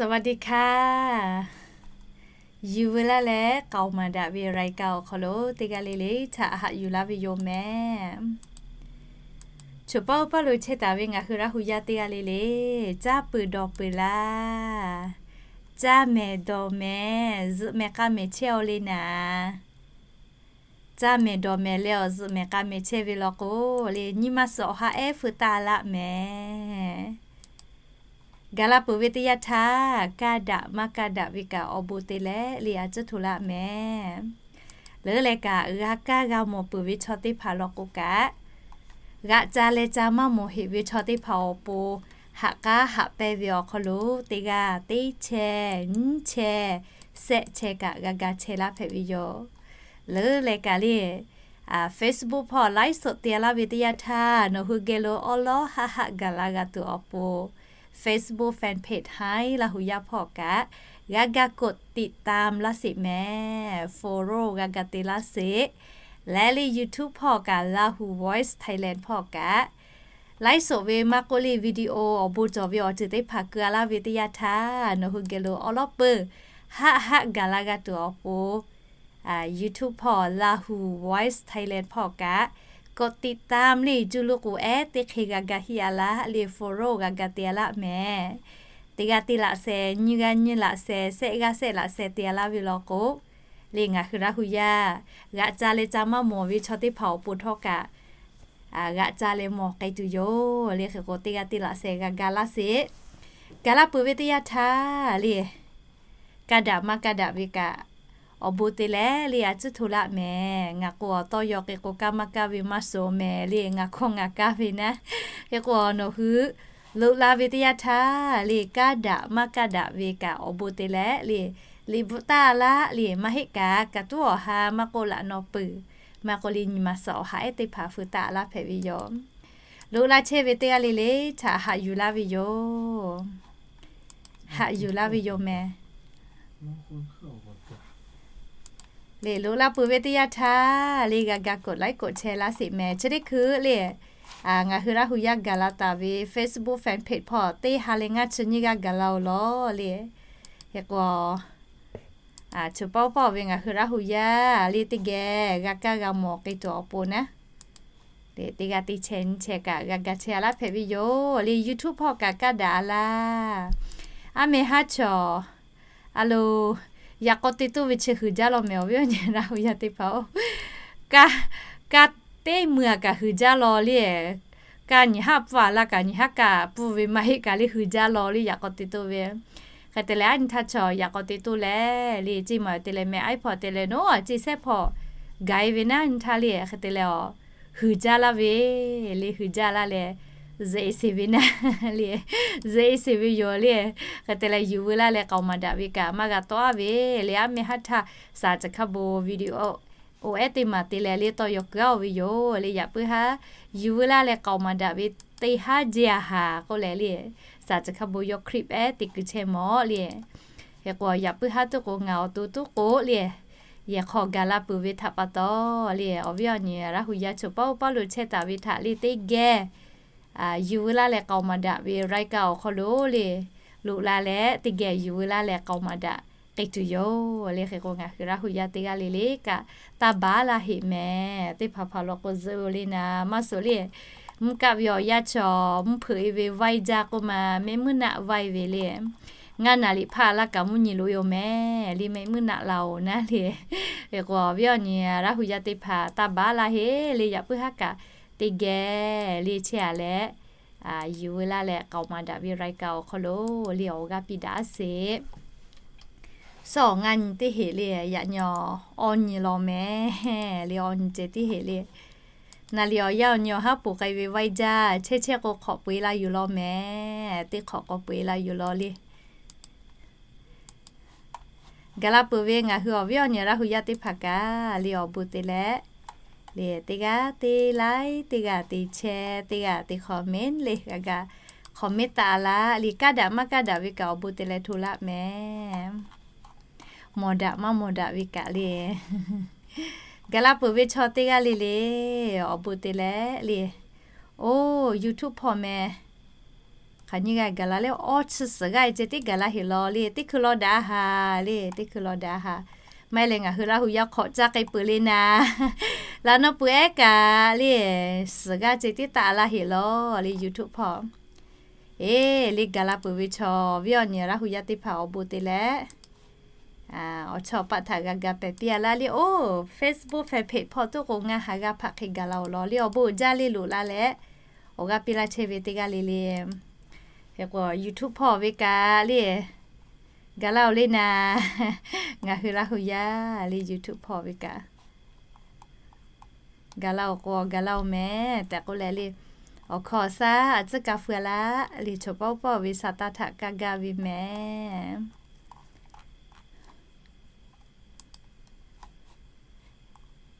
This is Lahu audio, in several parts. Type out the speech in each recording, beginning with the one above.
สวัสดีค่ะ Yuˬ veu laˇ leh k'aoˍ maˍ daꞈ ve รายการ awˬ hk'aw lo teˇ g'aˇ le le htaꞈ haꞈ yuˬ laˇ ve yoˬ mehˍ. Choˬ paˇ oˇ paˇ lo chehˇ taˍ ve ngaˬ hui Laˇ hu yaˇ teˇ g'aˇ le le, caˇ peuˬ dawˬ peuˬ laˇ. Caˇ mehˍ dawˬ mehˍ, zuhꞈ mehˍ k'a mehˍ chehˇ-aw le naˍ. Caˇ mehˍ dawˬ mehˍ leh awˬ zuhꞈ mehˍ k'a mehˍ chehˇ ve law k'o, le nyi ma suhˍ awˬ ha ehˉ feu taˇ laˆ mehˍ. Gaˬ la peuˬ ve teˇ yanˇ htaˇ, kaˇ daꞈ maˇ kaˇ daꞈ ve kaꞈ awˬ bon te leh le a cuˉ hto laˆ mehˍ. Leuˉ leh kaꞈ g'a kaˇ g'a mawˬ peuˬ ve chaw teˇ hpaˍ law k'o kaꞈ, g'aꞈ ca leh ca maˇ mawˬ heꞈ ve chaw teˇ hpaˍ awˬ pon haꞈ k'aˉ haꞈ pehnˇ ve awˬ hk'aw lo teˇ g'aˇ teˇ chehˇ nyiˇ chehˇ shehˆ chehˇ kaꞈ g'a ga chehˇ laˇ hpehꞈ ve yoˬ. Leuˉ leh kaꞈ le, Facebook hpawˇ ไลฟ์สด te laˇ ve teˇ yanˇ htaˇ, nawˬ hui geh lo awˉ lawˉ haˆ haˆ gaˬ la g'a tuˬ awˬ pon Facebook fan page Hi Laˇ hu yaˇ hpawˇ kaꞈ g'a ga กดติดตาม laˇ sheˍ mehˍ. Follow g'a ga te laˇ sheˍ. Leh le YouTube hpawˇ kaꞈ Lahu Voice Thailand hpawˇ kaꞈ ไลฟ์สด ve maˇ k'oˆ le video awˬ bon cawˬ ve awˬ ceuˬ teˇ hpaˍ keu a laˇ ve teˇ yanˇ htaˇ, nawˬ hui geh lo awˉ lawˉ peuˬ haˆ haˆ gaˬ la g'a tuˬ awˬ pon YouTube hpawˇ Lahu Voice Thailand hpawˇ kaꞈ กดติดตาม le cuˇ lo k'o ehˉ teˇ hk'e g'a ga hiˆ a laˇ le follow g'a ga te a laˇ mehˍ. Teˇ g'aˇ te laꞈ sheh, nyiˇ g'aˇ nyiˇ laꞈ sheh, shehˆ g'aˇ shehˆ laꞈ sheh te a laˇ ve law k'o, le ngaˬ hui Laˇ hu yaˇ g'aꞈ ca leh ca maˇ mawˬ ve chaw teˇ hpaˍ awˬ pon htawˇ kaꞈ g'aꞈ ca leh mawˬ k'ai tuˬ yoˬ. Le hk'e k'o teˇ g'aˇ te laꞈ sheh g'a ga laˇ sheˍ. Gaˬ la peuˬ ve teˇ yanˇ htaˇ le, kaˇ daꞈ maˇ kaˇ daꞈ ve kaꞈ awˬ bon te leh le a cuˉ hto laˆ mehˍ. Ngaˬ k'o awˬ tawˇ yaw hk'e k'o kaˇ maˇ kaˇ ve maˇ shoˍ mehˍ le, ngaˬ hkawˇ ngaˬ kaˇ ve naˉ. Hk'e k'o nawˬ hui loꞈ la ve teˇ yanˇ htaˇ le, kaˇ daꞈ maˇ kaˇ daꞈ ve kaꞈ awˬ bon te leh le, liꞈ bvuhꞈ taˇ laˇ le, maˇ heˆ kaꞈ kaꞈ tuˉ awˬ ha maˇ k'oˆ laꞈ naw peuˬ, maˇ k'oˆ le nyi ma suhˍ awˬ ha ehˉ teˇ hpaˍ feu taˍ laˇ hpehꞈ ve yoˬ. Loꞈ la chehˇ ve teˇ g'aˇ le le htaꞈ haꞈ yuˬ laˇ ve yoˬ. Haꞈ yuˬ laˇ ve yoˬ mehˍ. Le loꞈ la peuˬ ve teˇ yanˇ htaˇ le g'a ga กดไลค์ กดแชร์ laˇ sheˍ mehˍ. Chi teˇ hkui le ngaˬ hui Laˇ hu yaˇ gaˬ la taˍ ve Facebook fan page hpawˇ teˇ ha leh ngaˇ chi nyiˇ g'aˇ gaˬ la-oˬ lawˬ le. Hk'e k'o, choˬ paˇ oˇ paˇ ve ngaˬ hui Laˇ hu yaˇ le teˇ geh g'a kaˇ g'a mawˬ k'ai tuˬ awˬ pon naˉ, teˇ g'aˇ teˇ chehˇ nyiˇ chehˇ kaꞈ g'a ga chehˇ a laˇ hpehꞈ ve yoˬ. Le YouTube hpawˇ kaꞈ kaˇ daꞈ a laˇ. Aˉ meh haˉ chaw, a lo, yaꞈ k'aw te toˇ ve chi huiˍ jaˇ law mehˍ awˬ viˉ awˬ nyi Laˇ hu yaˇ teˇ hpaˍ-oˬ, kaˇ, kaˇ teˇ mui a kaꞈ huiˍ jaˇ law le. Kaˇ nyi haˉ pfuhˇ a laˇ kaꞈ nyi haˉ kaꞈ pfuhˇ ve maˇ heˆ kaꞈ le huiˍ jaˇ law le, yaꞈ k'aw te toˇ ve. Hk'e te leh aˉ nyi htaˇ chaw yaꞈ k'aw te toˇ leh le, ceˇ maˬ te leh meh aiˉ hpawˇ te leh nawˉ ceˇ sehˉ hpawˇ gaˬ e ve naˉ nyi htaˇ le, hk'e te leh a huiˍ jaˇ laˇ ve le, huiˍ jaˇ laˇ leh zuhꞈ e sheˍ ve naˉ le, zuhꞈ e sheˍ ve yoˬ le. Hk'e te leh yuˬ veu laˇ leh k'aoˍ maˍ daꞈ ve kaꞈ maˇ g'a tawˆ a ve le, aˉ meh haˉ htaˇ สารจัดขบวน video awˬ ehˉ teˇ maˬ te leh le tawˇ yaw keu a-oˬ ve yoˬ le. Yaꞈ puiˉ haˉ yuˬ veu laˇ leh k'aoˍ maˍ daꞈ ve teˇ haˉ jehˇ a haˍ k'oˆ leh le, สารจัดขบวน yaw clip ehˉ te kuiˬ chehˇ mawˬ le. Hk'e k'o yaꞈ puiˉ haˉ tuˉ k'o ngaˬ awˬ to tuˉ k'o le, yehˬ hk'aw gaˬ la peuˬ ve htaꞈ pa taw le, awˬ viˉ awˬ nyi Laˇ hu yaˇ choˬ paˇ oˇ paˇ lo chehˇ taˍ ve htaꞈ le teˇ geh yuˬ veu laˇ leh k'aoˍ maˍ daꞈ ve รายการ awˬ hk'aw lo le, loꞈ la leh teˇ geh yuˬ veu laˇ leh k'aoˍ maˍ daꞈ k'ai tuˬ yoˬ le. Hk'e k'o ngaˬ hui Laˇ hu yaˇ teˇ g'aˇ le le kaꞈ taˇ baˬ laˇ heꞈ mehˍ. Teˇ hpaˍ hpaˍ law k'o zuhꞈ-o le naˍ, maˇ suhˍ le, mvuhˇ kaˆ ve awˬ yanˇ chaw mvuhˇ hpeuꞈ e ve vaiˇ jaˇ k'oˆ ma mehˆ muiˉ naˆ vaiˇ ve le. Ngaˇ naˍ liꞈ hpaˇ laˇ kaꞈ mvuhˇ nyi loꞈ e-oˬ mehˍ le, mehˆ muiˉ naˆ la-oˬ naˉ le. Hk'e k'o awˬ viˉ awˬ nyi Laˇ hu yaˇ teˇ hpaˍ taˇ baˬ laˇ heꞈ le, yaꞈ puiˉ haˉ kaꞈ teˇ geh le chehˇ a leh, yuˬ veu laˇ leh k'aoˍ maˍ daꞈ ve รายการ awˬ hk'aw lo le awˬ g'aˇ piˇ daꞈ sheˍ. Suhˉ awˬ ngaˇ nyi teˇ heꞈ le, yaꞈ nyi awˬ awˇ nyi law mehˍ le, awˇ nyi ceh teˇ heꞈ le. Naˍ liꞈ awˬ yanˇ awˬ nyi awˬ haˉ poˬ k'ai ve vaiˇ jaˇ, chehˇ chehˇ k'o hk'awꞈ peu e la yuˬ law mehˍ. Teˇ hk'awꞈ k'awꞈ peu e la yuˬ law le. Gaˬ la peuˬ ve ngaˬ hui awˬ viˉ awˬ nyi Laˇ hu yaˇ teˇ hpaˍ kaꞈ le awˬ bon te leh le, teˇ g'aˇ te like, teˇ g'aˇ te share, teˇ g'aˇ te comment le, g'a ga comment taˍ a laˇ le. Kaˇ daꞈ maˇ kaˇ daꞈ ve kaꞈ awˬ bon te leh hto laˆ mehˍ. Mawˬ daꞈ maˇ mawˬ daꞈ ve kaꞈ le, gaˬ la peuˬ ve chaw teˇ g'aˇ le le awˬ bon te leh le. Oˇ, YouTube hpawˇ meh Hk'aˬ nyi g'a gaˬ la le, awˇ chi suhˍ g'aˇ ceh tiˉ gaˬ la heˆ law le, teˇ hkui law daꞈ-a haˍ le, teˇ hkui law daꞈ-a haˍ. Maˇ heˆ leh ngaˬ hui Laˇ hu yaˇ hk'awꞈ caˇ k'ai peuˬ le naˍ. Laꞈ naw peuˬ ehˉ kaꞈ le, suhˍ g'aˇ ceh tiˉ taˆ la heˆ law le, YouTube hpawˇ. Eˬ, le gaˬ la peuˬ ve chaw viˉ awˬ nyi Laˇ hu yaˇ teˇ hpaˍ awˬ bon te leh, awˬ chawˇ paˆ htaꞈ g'a ga pehˬ piˇ-a laˇ le. Oˇ, Facebook fanpage hpawˇ tuˉ k'o ngaˬ haˍ g'a hpaꞈ hk'e gaˬ la-oˬ law le, awˬ bon uiˍ jaˇ le loꞈ la leh, awˬ g'aˇ piˇ laˇ chehˇ ve teˇ g'aˇ le le. Hk'e k'o YouTube hpawˇ ve kaꞈ le, gaˬ la-oˬ le naˍ. Ngaˬ hui Laˇ hu yaˇ le YouTube hpawˇ ve kaꞈ gaˬ la-oˬ k'o gaˬ la-oˬ mehˍ tehꞈ k'oˆ leh le, awˬ hkawˇ awˬ shaˉ a tcuhˉ ka feu-a laˇ le, chaw pawˆ pawˆ ve sa taˇ htaꞈ kaˇ gaˇ ve mehˍ.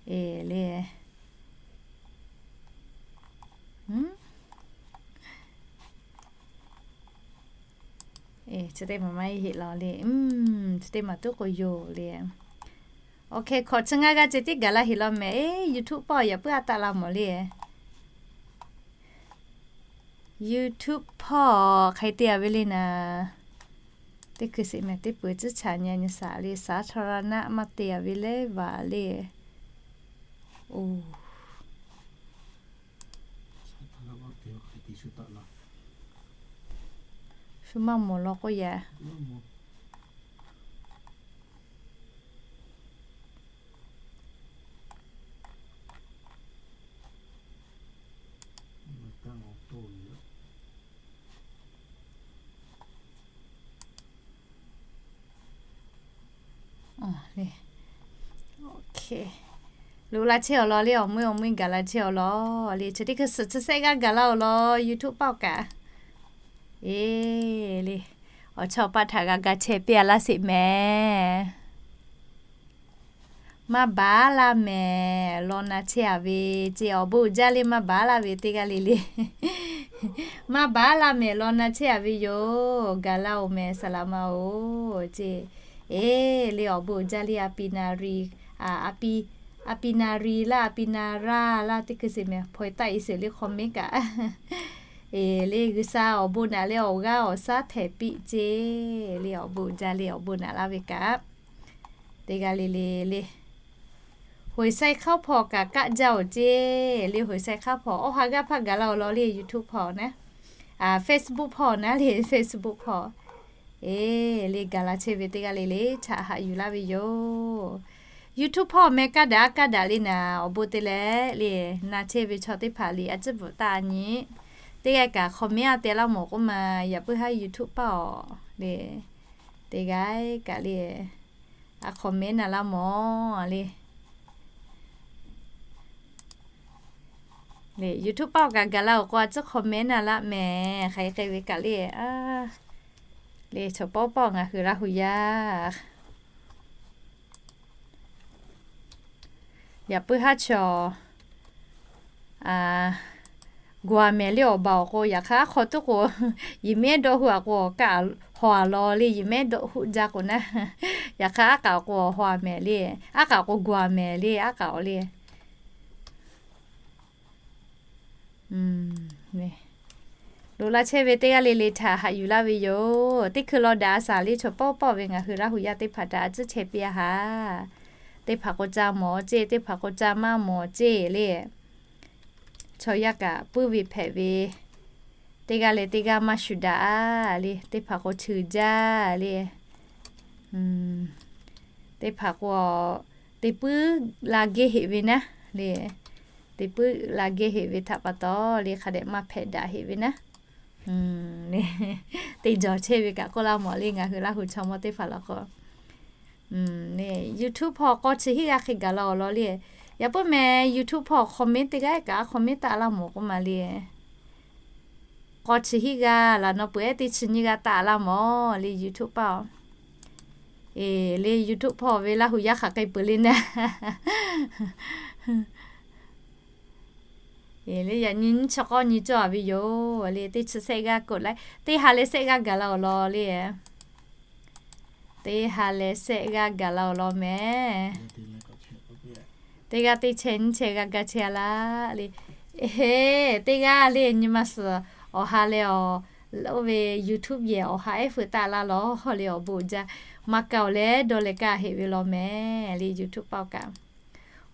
Eˬ le. Eˬ, chi teˇ maˬ maˇ heˆ law le. Chi teˇ maˬ tuˉ k'o yoˬ le. Awˬ hk'e hkawꞈ chi ngaˇ g'aˇ ceh tiˉ gaˬ la heˆ law mehˍ. Eˬ, YouTube hpawˇ yaꞈ puiˉ a taˆ la mawˬ le. YouTube hpawˇ hk'e te-a ve le naˍ. Teˇ hkui sheˍ mehˍ teˇ peuˬ tcuhˉ chaꞈ nyi nyi shaˍ le, สาธารณะ maˇ te-a ve leh vaˬ le. Oˬ, shu maˇ mawˬ law k'oˆ yaꞈ. Loꞈ la chehˇ-aw law le, awˬ meuˇ awˬ meuˇ gaˬ la chehˇ-aw law le. Chi teˇ hkui suhˍ chi sehˆ g'aˇ gaˬ la-oˬ law, YouTube hpawˇ kaꞈ. Eˬ le, awˬ chawˇ paˆ htaꞈ g'a ga chehˇ piˇ-a laˇ sheˍ mehˍ. Maˇ baˬ laˇ mehˍ law na chehˇ-a ve ceˇ, awˬ bon uiˍ jaˇ le maˇ baˬ laˇ ve teˇ g'aˇ le le. Maˇ baˬ laˇ mehˍ law na chehˇ-a ve yoˬ, gaˬ la-oˬ mehˍ saˍ laꞈ ma-oˬ ceˇ. Eˬ le, awˬ bon uiˍ jaˇ le, a pi na ri, a pi, a pi na ri laˇ, a pi na raˇ laˇ, teˇ hkui sheˍ mehˍ hpaw-e taˆ-e sheˍ le, hk'aw mehˉ kaꞈ. Eˬ le, G'uiˬsha awˬ bon naꞈ leh awˬ g'aˇ awˬ shaˉ htehˍ piˇ ceˇ le, awˬ bon uiˍ jaˇ le, awˬ bon naꞈ laˇ ve kaꞈ. Teˇ g'aˇ le le le. Hoˍ sai hk'aˉ hpawˇ kaꞈ kaˆ jaˇ-oˬ ceˇ le, hoˍ sai hk'aˉ hpawˇ awˬ ha g'aˇ hpaˇ gaˬ la-oˬ law le, YouTube hpawˇ naˉ, Facebook hpawˇ naˉ le, Facebook hpawˇ. Eˬ le, gaˬ la chehˇ ve teˇ g'aˇ le le, chaꞈ haꞈ yuˬ laˇ ve yoˬ. YouTube hpawˇ meh kaˇ daꞈ a kaˇ daꞈ le naˍ, awˬ bon te leh le, na chehˇ ve chaw teˇ hpaˍ le a ciˉ bvuhꞈ taˆ nyi. Teˇ g'aˇ kaꞈ hk'awꞈ mehˉ a te laˇ mawˬ k'oˆ ma, yaꞈ puiˉ haˉ YouTube paˇ-oˬ le. Teˇ g'aˇ kaꞈ le, a hk'awꞈ mehˉ na laˇ mawˬ le. Le YouTube paˇ-oˬ kaꞈ gaˬ la-oˬ k'o a ciˉ hk'awꞈ mehˉ na laˇ mehˍ, hk'aˬ hk'e ve kaꞈ le. Le chaw pawˆ pawˆ ngaˬ hui Laˇ hu yaˇ yaꞈ puiˉ haˉ chaw, a, g'uiˬ mehˍ le awˬ baˬ awˬ k'o, yaꞈ hk'aˇ aˉ hk'aw tuˉ k'o, yehˬ mehˉ dawˆ huˆ a k'o, kaꞈ haw a law le, yehˬ mehˉ dawˆ huˆ jaˇ k'o naˉ, yaꞈ hk'aˇ aˉ k'aꞈ awˬ k'o haw a mehˍ le, aˉ k'aꞈ awˬ k'o g'uiˬ mehˍ le, aˉ k'aꞈ awˬ le. Loꞈ la chehˇ ve teˇ g'aˇ le le htaꞈ haꞈ yuˬ laˇ ve yoˬ. Teˇ hkui law daꞈ a shaˍ le, chaw pawˆ pawˆ ve ngaˬ hui Laˇ hu yaˇ teˇ hpaˍ htaꞈ a ciˉ chehˇ piˇ a haˍ. Teˇ hpaˍ k'o ca mawˬ ceˇ, teˇ hpaˍ k'o ca maˇ mawˬ ceˇ le. Chaw yaˇ kaꞈ puiˉ ve hpehꞈ ve, teˇ g'aˇ leh teˇ g'aˇ maˇ shuˍ daꞈ le, teˇ hpaˍ k'o cheuˬ jaˇ le. Teˇ hpaˍ k'o, te puiˉ la gehˇ heꞈ ve naˉ le, te puiˉ la gehˇ heꞈ ve htaꞈ pa taw le, hk'a dehꞈ maˇ hpehꞈ daꞈ heꞈ ve naˉ. Teˇ jawˬ chehˇ ve kaꞈ k'oˆ laˇ mawˬ le, ngaˬ hui Laˇ hu chaw mawˇ teˇ hpaˍ law k'o. YouTube hpawˇ k'awˇ chi hiˉ g'aˇ hk'e gaˬ la awˬ lawn le. Yaꞈ puiˉ meh YouTube hpawˇ comment teˇ g'aˇ kaꞈ comment taˆ laˇ mawˬ k'oˆ ma le. K'awˇ chi hiˉ g'aˇ laꞈ naw peuˬ ehˉ teˇ chi nyiˇ g'aˇ taˆ laˇ mawˬ le YouTube paˇ. Eˬ le YouTube hpawˇ ve Laˇ hu yaˇ hk'aˬ hk'e peuˬ le naˉ. Eˬ le yaꞈ nyi nyiˇ chi k'awˇ nyi cawˇ a ve yoˬ le, teˇ chi sehˆ g'aˇ k'oˆ leh teˇ ha leh sehˆ g'aˇ gaˬ la awˬ lawn le. Teˇ ha leh sehˆ g'aˇ gaˬ la awˬ lawn mehˍ. Teˇ g'aˇ teˇ chehˇ nyiˇ chehˇ g'aˇ gaˇ chehˇ a laˇ le. Eˬ, teˇ g'aˇ le nyi ma suhˍ awˬ ha leh awˬ Oˇ ve YouTube yehˬ awˬ ha ehˉ feu taˆ laˇ lawˬ le awˬ bon uiˍ jaˇ. Maˍ kaˍ awˬ leh dawˇ leh kaˇ heˆ ve law mehˍ le YouTube paˆ kaꞈ.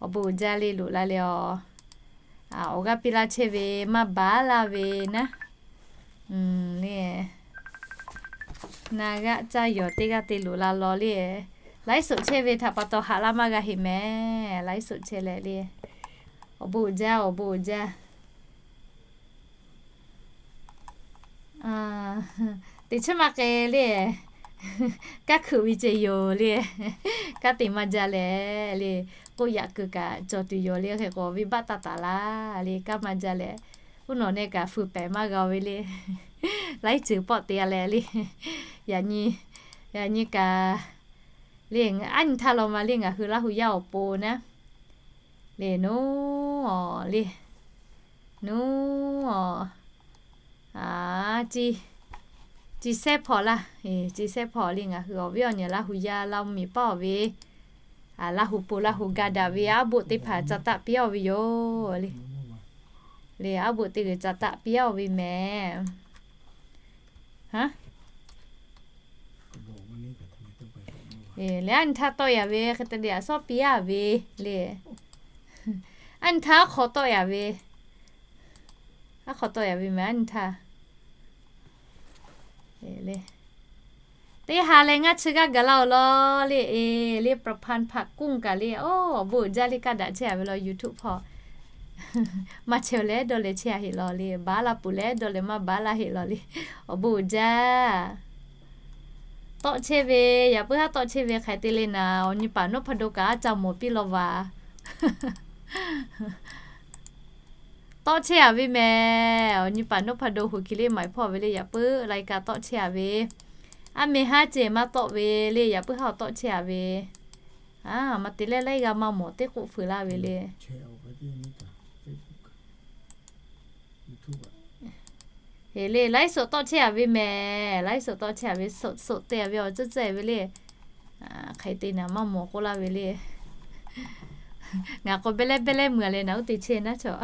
Awˬ bon uiˍ jaˇ le loꞈ la leh awˬ, awˬ g'aˇ piˇ laˇ chehˇ ve maˇ baˬ laˇ ve naˉ. Le, na g'aˆ caˇ yawˬ teˇ g'aˇ te loꞈ la lawˬ le. Laiˉ soꞈ chehˇ ve htaꞈ pa taw haꞈ laˇ maˇ g'a heˆ mehˍ. Laiˉ soꞈ chehˇ leh le. Awˬ bon uiˍ jaˇ, awˬ bon uiˍ jaˇ. Teˇ chiˉ maˇ k'ai le, kanˉ hkuiꞈ ve ceh yoˬ le. Kanˉ te maˇ jaˇ leh le, k'oˆ yaꞈ kuiˬ kaꞈ cawˬ tuˬ yoˬ le. Hk'e k'o venˇbaˆ taˇ taˍ laˇ le, kanˉ maˇ jaˇ leh, uˉ nawˬ neh kaꞈ fuiˍ pehˍ maˇ g'a ve le. Laiˉ ceuˬ pawˆ te a leh le. Yaꞈ nyi, yaꞈ nyi kaꞈ le, aˉ nyi htaˇ law ma le ngaˬ hui Laˇ hu yaˇ awˬ pon naˉ le, nuˉ le, nuˉ, ci sehˉ hpawˇ laˇ, ci sehˉ hpawˇ le ngaˬ hui awˬ viˉ awˬ nyi Laˇ hu yaˇ Laˇ hu miˬ paˆ awˬ ve, Laˇ hu pon Laˇ hu ga daꞈ ve aˉ boˆ teˇ hpaˍ ca taˆ piˇ-aˬ ve yoˬ le. Le aˉ boˆ teˇ g'uiˬ ca taˆ piˇ-aˬ ve mehˍ. Le aˉ nyi htaˇ tawˆ yaꞈ ve hk'e te le, a sawˉ piˇ-aˬ ve le. Aˉ nyi htaˇ aˉ hk'aw tawˆ yaꞈ ve, aˉ hk'aw tawˆ yaꞈ ve mehˍ aˉ nyi htaˇ. Teˇ ha leh ngaˇ chi g'aˇ gaˬ laˇ-oˬ law le. E, le ประพันธ์ hpaꞈ kuˇ kaꞈ le, awˬ bon uiˍ jaˇ le kaˇ daꞈ chehˇ-a ve law YouTube hpawˇ. Maˇ chehˇ-oˬ leh dawˇ leh chehˇ-a heˆ law le, baˬ laˇ puˬ leh dawˇ leh maˇ baˬ laˇ heˆ law le. Awˬ bon uiˍ jaˇ. Tawˆ chehˇ ve, yaꞈ puiˉ haˉ tawˆ chehˇ ve hk'aˬ hk'e te le naˍ, awˬ nyi paˍ นพดล kaꞈ a ca mawˬ piˇ law vaˬ. Tawˆ chehˇ-a ve mehˍ, awˬ nyi paˍ นพดล hui hki le maiˍ hpawˇ ve le, yaꞈ puiˉ laiˉ kaꞈ tawˆ chehˇ-a ve. Aˉ meh haˉ ceh maˇ tawˆ ve le, yaꞈ puiˉ haˉ awˬ tawˆ chehˇ-a ve. A, maˇ te leh laiˉ g'aˇ maˇ mawˬ teˇ k'oˆ fuiˍ laˇ ve le. Heˍ le, laiˉ soꞈ tawˆ chehˇ-a ve mehˍ, laiˉ soꞈ tawˆ chehˇ-a ve, soꞈ soꞈ te-a ve awˬ tcuhˉ tcuhˉ-e ve le. Hk'e te naˍ maˇ mawˬ k'oˆ laˇ ve le. Ngaˬ k'o behˇ lehˉ behˇ lehˉ meuˬ-a leh naˍ uˉ te chehˇ naˉ chaw.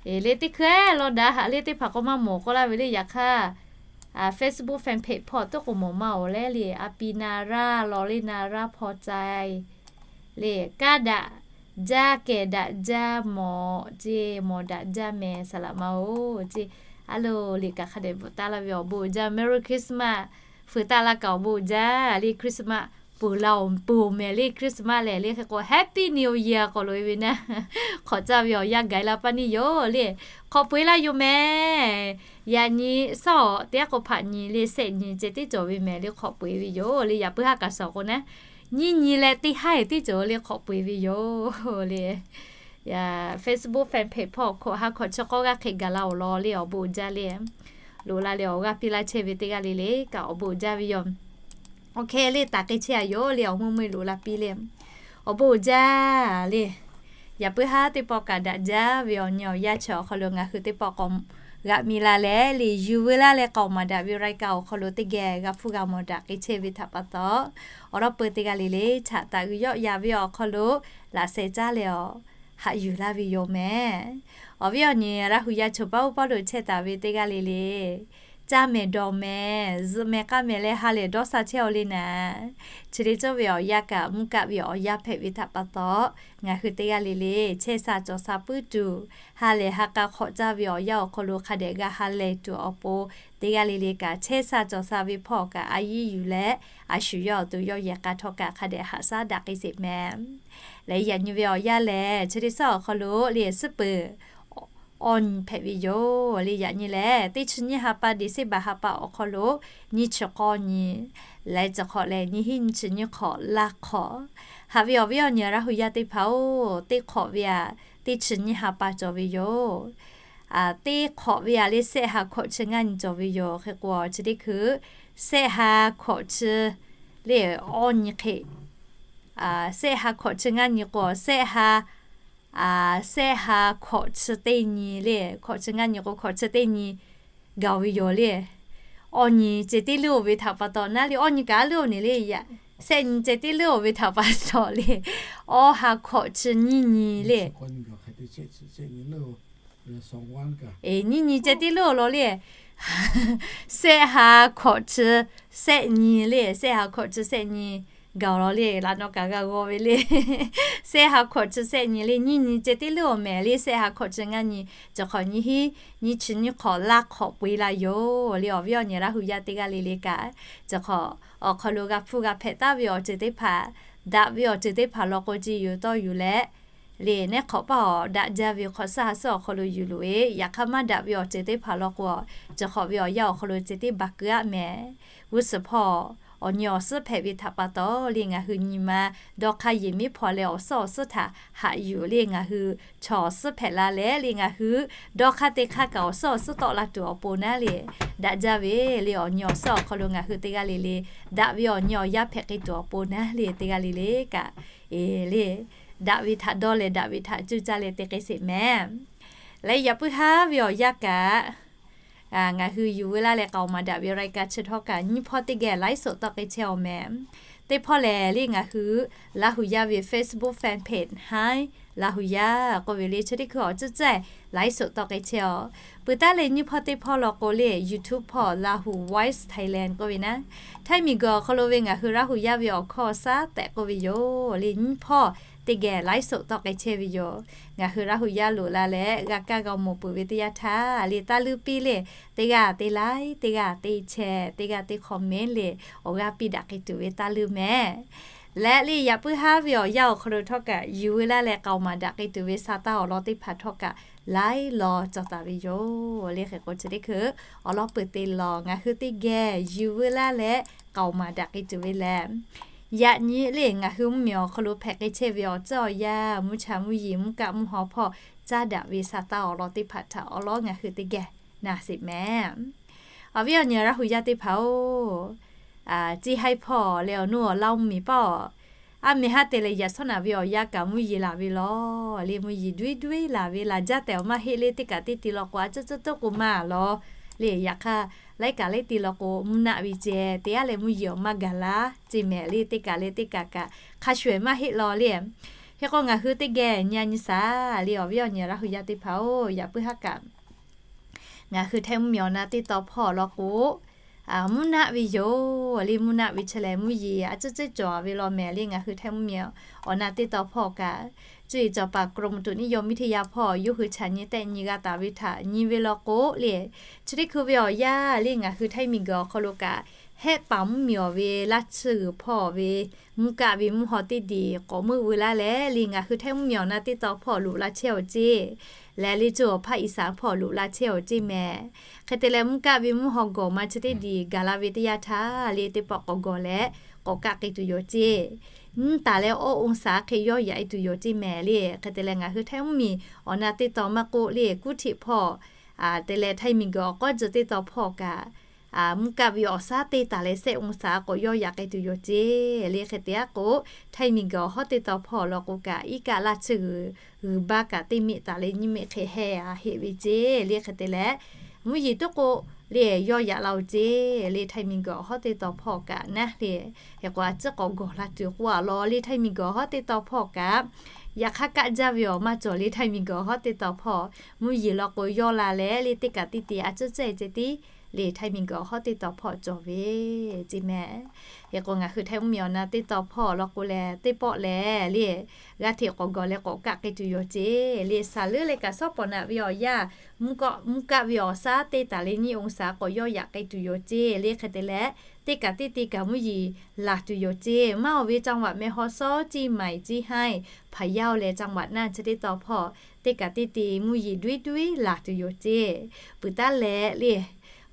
Heˍ le, teˇ hkui-eˉ law daꞈ haꞈ le teˇ hpaˍ k'o maˇ mawˬ k'oˆ laˇ ve le. Yaꞈ hk'aˇ, Facebook fan page hpawˇ teˇ k'o mawˬ maˇ-oˬ leh le, a pi na raˇ law le na raˇ hpaw cai le, kaˇ daꞈ jaˇ kehˬ daꞈ jaˇ mawˬ ceˇ, mawˬ daꞈ jaˇ mehˍ saˍ laꞈ ma-oˬ ceˇ. A loˬ liꞈ kaꞈ hk'a dehꞈ bvuhꞈ taˍ laˇ ve awˬ bon uiˍ jaˇ, Merry Christmas fuiˍ taˍ laˇ kaꞈ awˬ bon uiˍ jaˇ le, Christmas peuˬ la-oˬ peuˬ-oˬ mehˍ le, Christmas lehˬ le hk'e k'o Happy New Year k'awꞈ loꞈ-e ve naˉ. Hk'awꞈ caˇ ve awˬ yanˇ gaˬ-e la paˇ neˇ yoˬ le. Hk'awꞈ peu-eˬ laˇ yoˬ mehˍ. Yaꞈ nyi shaˉ-awˬ teˇ g'aˇ k'o hpaꞈ nyi le sehˆ nyi ceh tiˉ cawˬ ve mehˍ le hk'awꞈ peu-eˬ ve yoˬ le. Yaꞈ puiˉ haˉ kaꞈ shaˍ k'o naˉ, nyiˇ nyi leh teˇ haˉ-e tiˉ cawˬ le hk'awꞈ peu-eˬ ve yoˬ le. Facebook fan page hpawˇ hkawꞈ ha hkawꞈ chi k'awˇ g'aˇ hk'e gaˬ la-oˬ law le awˬ bon uiˍ jaˇ le. Loꞈ la leh awˬ g'aˇ piˇ laˇ chehˇ ve teˇ g'aˇ le le kaꞈ awˬ bon uiˍ jaˇ ve yoˬ. Oˇ hk'e le taˍ k'ai chehˇ-a yoˬ le awˬ meuˇ meuˇ loꞈ la piˇ le. Awˬ bon uiˍ jaˇ le. Yaꞈ puiˉ haˉ teˇ pawˆ kaꞈ daꞈ jaˇ ve awˬ nyi awˬ yanˇ chi awˬ hk'aw lo ngaˬ hui teˇ pawˆ k'awꞈ g'aꞈ mi la leh le yuˬ veu laˇ leh k'aoˍ maˍ daꞈ ve รายการ awˬ hk'aw lo teˇ geh g'a hpuˇ g'a mawˬ daꞈ k'ai chehˇ ve htaꞈ pa taw, awˬ lawn peu teˇ g'aˇ le le chaꞈ taˍ g'uiˬ yawˆ ya ve awˬ hk'aw lo laꞈ sheh caˉ leh awˬ haꞈ yuˬ laˇ ve yoˬ mehˍ. Awˬ viˉ awˬ nyi Laˇ hu yaˇ chaw paˉ oˇ paˉ lo chehˇ taˍ ve teˇ g'aˇ le le, caˇ mehˍ dawˬ mehˍ zuhꞈ mehˍ k'aˇ mehˍ leh ha lehˬ dawˇ sha chehˇ-aw le naˍ. Chi le cawˇ ve awˬ yanˇ kaꞈ mvuhˇ kaˆ ve awˬ yanˇ hpehꞈ ve htaꞈ pa taw, ngaˬ hui teˇ g'aˇ le le chehˇ sha cawˬ sha puiˉ tuˬ, ha lehˬ ha k'a hk'awꞈ caˇ ve awˬ yanˇ awˬ hk'aw lo hk'a dehꞈ g'a ha lehˬ tuˬ awˬ pon, teˇ g'aˇ le le kaꞈ chehˇ sha cawˬ sha ve hpawˇ kaꞈ a yiˇ yuˬ leh, a shu yawˇ awˬ to yawˇ yehˬ k'a htawˇ kaꞈ hk'a dehꞈ haꞈ shaˉ daꞈ k'ai sheˍ mehˍ. Leh yaꞈ nyi ve awˬ yanˇ lehˬ chi le shaˉ awˬ hk'aw lo le suhˉ peuˬ awˇ nyi hpehꞈ ve yoˬ le. Yaꞈ nyi lehˬ teˇ chi nyiˇ ha pa December ha pa awˬ hk'aw lo nyiˇ chi k'awˇ nyi, leh chi hk'awꞈ lehˬ nyiˇ hinˉ nyiˇ chi nyiˇ hk'awꞈ laˇ hk'awꞈ. Haꞈ ve awˬ viˉ awˬ nyi Laˇ hu yaˇ teˇ hpaˍ-oˬ, teˇ hk'awꞈ ve aꞈ teˇ chi nyiˇ ha pa cawˬ ve yoˬ. Teˇ hk'awꞈ ve aꞈ le sehˆ ha hkawꞈ chi ngaˇ nyi cawˬ ve yoˬ. Hk'e k'o chi teˇ hkui sehˆ ha hkawꞈ chi le awˇ nyi hk'e, sehˆ ha hkawꞈ chi ngaˇ nyi k'o sehˆ ha sehˆ ha hkawꞈ chi teˇ nyi le, hkawꞈ chi ngaˇ nyi k'o hkawꞈ chi teˇ nyi gaˬ ve yoˬ le. Awˇ nyi ceh tiˉ leuˉ-oˬ ve htaꞈ pa taw naˉ le, awˇ nyi kaꞈ leuˉ-oˬ ne le, sehˆ nyi ceh tiˉ leuˉ-oˬ ve htaꞈ pa taw le, awˇ ha hkawꞈ chi nyiˇ nyi le. Eˬ, nyiˇ nyi ceh tiˉ leuˉ awˬ lawn le. Sehˆ ha hkawꞈ chi sehˆ nyi le, sehˆ ha hkawꞈ chi sehˆ nyi gaˬ awˬ lawn le, laꞈ naw kaꞈ g'a g'aw ve le. Sehˆ ha hkawꞈ chi sehˆ nyi le, nyiˇ nyi ceh tiˉ leuˉ awˬ mehˍ le, sehˆ ha hkawꞈ chi ngaˇ nyi, chi hk'awꞈ nyi hiˉ, nyi chi nyi hk'awꞈ laˇ hk'awꞈ peu-e la yoˬ le. Awˬ viˉ awˬ nyi Laˇ hu yaˇ teˇ g'aˇ le le kaꞈ, chi hk'awꞈ awˬ hk'aw lo g'a hpuˇ g'a hpehꞈ taˍ ve awˬ ceuˬ teˇ hpaˍ, daꞈ ve awˬ ceuˬ teˇ hpaˍ law k'o, ci yuˬ tawˇ yuˬ leh le, neˉ hk'awꞈ paˇ awˬ daꞈ jaˇ ve hk'awꞈ suhˉ ha suhˉ awˬ hk'aw lo yuˬ loꞈ-e. Yaꞈ hk'aˇ maˇ daꞈ ve awˬ ceuˬ teˇ hpaˍ law k'o, chi hk'awꞈ ve awˬ yanˇ awˬ hk'aw lo ceh tiˉ baˬ keu-aˆ mehˍ. G'uˇ suhˍ hpawˇ awˬ nyi awˬ suhˉ hpehꞈ ve htaꞈ pa taw le, ngaˬ hui nyi ma dawˇ hk'aˇ yehˬ miˉ hpaw leh awˬ suhˉ awˬ suhˉ htaꞈ haꞈ yuˬ le, ngaˬ hui chaw awˬ suhˉ hpehꞈ la leh le, ngaˬ hui dawˇ hk'aˇ teˇ hk'aˇ kaꞈ awˬ suhˉ awˬ suhˉ tawˆ la tuˬ awˬ pon naˉ le, daꞈ jaˇ ve le, awˬ nyi awˬ suhˉ awˬ hk'aw lo ngaˬ hui teˇ g'aˇ le le daꞈ ve awˬ nyi awˬ yaˇ hpehꞈ k'ai tuˬ awˬ pon naˉ le, teˇ g'aˇ le le kaꞈ, eˬ le, daꞈ ve htaꞈ dawˇ leh daꞈ ve htaꞈ cuˇ caˇ leh te k'ai sheˍ mehˍ. Leh yaꞈ puiˉ haˉ ve awˬ yanˇ kaꞈ, ngaˬ hui yuˬ veu laˇ leh k'aoˍ maˍ daꞈ ve รายการ chi htawˇ kaꞈ nyiˇ hpawˇ teˇ geh ไลฟ์สด tawˆ k'ai chehˇ awˬ mehˍ. Teˇ hpawˇ lehˬ le, ngaˬ hui Laˇ hu yaˇ ve Facebook fan page haˉ Laˇ hu yaˇ k'oˆ ve le, chi teˇ hkui awˬ cuˇ caˇ ไลฟ์สด tawˆ k'ai chehˇ-aˬ. Peuˬ taˉ leh nyiˇ hpawˇ teˇ hpawˇ law k'o le, YouTube hpawˇ Laˇ hu Voice Thailand k'oˆ ve naˉ, Htaiˇ miˬguiˬ awˬ hk'aw lo ve ngaˬ hui Laˇ hu yaˇ ve awˬ hkawˇ awˬ shaˉ tehꞈ k'oˆ ve yoˬ le, nyiˇ hpawˇ teˇ geh ไลฟ์สด tawˆ k'ai chehˇ ve yoˬ. Ngaˬ hui Laˇ hu yaˇ loꞈ la leh g'a kaˇ g'a mawˬ peuˬ ve teˇ yanˇ htaˇ le, taˇ leuˇ piˇ le, teˇ g'aˇ te like, teˇ g'aˇ te share, teˇ g'aˇ te comment le, awˬ g'aˇ piˇ daꞈ k'ai tuˬ ve taˇ leuˇ mehˍ. Leh le yaꞈ puiˉ haˉ ve awˬ yanˇ awˬ hk'aw lo htawˇ kaꞈ yuˬ veu laˇ leh k'aoˍ maˍ daꞈ k'ai tuˬ ve sa taˇ awˬ lawn teˇ hpaˍ htawˇ kaꞈ laiˉ law cawˬ taˍ ve yoˬ le. Hk'e k'o chi teˇ hkui awˬ lawn peuˬ te lawˬ, ngaˬ hui teˇ geh yuˬ veu laˇ leh k'aoˍ maˍ daꞈ k'ai tuˬ ve lehˬ, yaꞈ nyi le ngaˬ hui mvuhˇmiˬ awˬ hk'aw lo hpehꞈ k'ai chehˇ ve awˬ tcuhˉ awˬ yanˇ, mvuhˇ cha mvuhˇ yeˬ, mvuhˇ kaˆ mvuhˇ haw hpawˇ caˉ daꞈ ve sa taˇ awˬ lawn teˇ hpaˍ htaꞈ awˬ lawn ngaˬ hui teˇ geh na sheˍ mehˍ. Awˬ viˉ awˬ nyi Laˇ hu yaˇ teˇ hpaˍ-oˬ, ciˇ haiˉ hpawˇ leh awˬ nuˇ awˬ laˇ mvuhˇmiˬ paˇ-aˬ, aˉ meh haˉ te leh yaꞈ shawˉ naꞈ ve awˬ yanˇ kaꞈ mvuhˇ yeˬ laˬ ve lawˬ le, mvuhˇ yeˬ duiˉ duiˉ laˬ ve laˬ jaˇ tehꞈ awˬ maˇ heˆ le, teˇ kaꞈ teˇ ti law k'o a cuhˇ cuhˇ tuˉ k'o maˇ lawˬ le. Yaꞈ hk'aˇ laiˉ kaꞈ laiˉ ti law k'o mvuhˇ naˆ ve ceh te aˉ leh mvuhˇ yeˬ awˬ maˇ gaˬ laˇ ce mehˍ le, teˇ kaꞈ leh teˇ kaꞈ kaꞈ hk'a shuˍ eˬ maˇ heˆ lawˬ le. Hk'e k'o ngaˬ hui teˇ geh nyi a nyi shaˍ le, awˬ viˉ awˬ nyi Laˇ hu yaˇ teˇ hpaˍ-oˬ, yaꞈ puiˉ haˉ kaꞈ ngaˬ hui Htaiˇ mvuhˇmiˬ awˬ na teˇ taw hpawˇ law k'o, mvuhˇ naˆ ve yoˬ le, mvuhˇ naˆ ve chi lehˬ mvuhˇ yeˬ a cuhˇ cuhˇ cawˬ ve law mehˍ le. Ngaˬ hui Htaiˇ mvuhˇmiˬ awˬ na teˇ taw hpawˇ kaꞈ, cuˇ yiˍ cawˬ paˍ กรมอุตุนิยมวิทยา hpawˇ yawˇ hui chaꞈ nyi tehˆ nyi g'a taˍ ve htaꞈ nyi ve law k'o le, chi teˇ hkui ve awˬ yanˇ le ngaˬ hui Htaiˇ miˬguiˬ awˬ hk'aw lo kaꞈ, hehˆ paˍ mvuhˇmiˬ awˬ ve laˇ tsuhˇ g'uiˬ hpawˇ ve mvuhˇ kaˆ ve mvuhˇ haw teˇ diˬ k'awꞈ meuˆ veu laˇ leh le, ngaˬ hui Htaiˇ mvuhˇmiˬ awˬ na teˇ taw hpawˇ loꞈ la chehˇ-aˬ ceˇ. Leh le cuˇ awˬ hpaˇ อีสาน hpawˇ loꞈ la chehˇ-aˬ ceˇ mehˍ. Hk'e te leh mvuhˇ kaˆ ve mvuhˇ haw gawˬ ma chi teˇ diˬ gaˬ la ve teˇ yanˇ htaˇ le, teˇ pawˆ k'awꞈ gawˬ leh k'awꞈ kaˆ k'ai tuˬ yoˬ ceˇ. Nyiˇ taˍ leh awˇ องศา hk'e yawˇ yaꞈ-e tuˬ yoˬ ceˇ mehˍ le. Hk'e te leh ngaˬ hui Htaiˇ mvuhˇmiˬ awˬ na teˇ taw maˇ k'oˆ le, กรุงเทพ hpawˇ te leh Htaiˇ miˬguiˬ awˬ k'awˉ tcuh teˇ taw hpawˇ kaꞈ, mvuhˇ kaˆ ve awˬ shaˉ teˇ taˍ leh shehˆ องศา k'awꞈ yawˇ yaꞈ k'ai tuˬ yoˬ ceˇ le. Hk'e te aˉ k'o, Htaiˇ miˬguiˬ awˬ hawˉ teˇ taw hpawˇ law k'o kaꞈ, iˉ kaˆ laˇ tsuhˇ g'uiˬ g'uiˬ baˇ kaꞈ teˇ miˆ taˍ leh nyiˇ miˆ hk'e heh a heˆ ve ceˇ le. Hk'e te leh mvuhˇ yeˬ tuˉ k'o le yawˇ yaꞈ la-oˬ ceˇ le. Htaiˇ miˬguiˬ awˬ hawˉ teˇ taw hpawˇ kaꞈ naˉ le, hk'e k'o a ciˉ k'awꞈ gawˬ la tuˬ k'oˆ a law le. Htaiˇ miˬguiˬ awˬ hawˉ teˇ taw hpawˇ kaꞈ, yaꞈ hk'aˇ kaˆ jaˇ ve awˬ maˇ cawˬ le. Htaiˇ miˬguiˬ awˬ hawˉ teˇ taw hpawˇ mvuhˇ yeˬ law k'o yawˇ la leh le, teˇ kaꞈ teˇ ti a ciˉ cehˇ ceh tiˉ le Htaiˇ miˬguiˬ awˬ hawˉ teˇ taw hpawˇ cawˬ ve ceˇ mehˍ. Hk'e k'o ngaˬ hui Htaiˇ mvuhˇmiˬ awˬ na teˇ taw hpawˇ law k'o leh teˇ pawˆ lehˬ le, g'a hteꞈ k'awꞈ gawˬ leh k'awꞈ kaˆ k'ai tuˬ yoˬ ceˇ le. Saˍ leuˉ leh kaꞈ shawˉ pawˍ naꞈ ve awˬ yanˇ, mvuhˇ kaˆ ve awˬ shaˉ teˇ taˍ leh nyiˇ องศา k'awꞈ yawˇ yaꞈ k'ai tuˬ yoˬ ceˇ le. Hk'e te leh teˇ kaꞈ teˇ ti kaꞈ mvuhˇ yeˬ laˬ tuˬ yoˬ ceˇ. Maˇ awˬ ve จังหวัด แม่ฮ่องสอน ceˇ, เชียงใหม่ ceˇ, พะเยา leh จังหวัดน่าน chi teˇ taw hpawˇ teˇ kaꞈ teˇ ti mvuhˇ yeˬ duiˉ duiˉ laˬ tuˬ yoˬ ceˇ. Peuˬ taˉ leh le,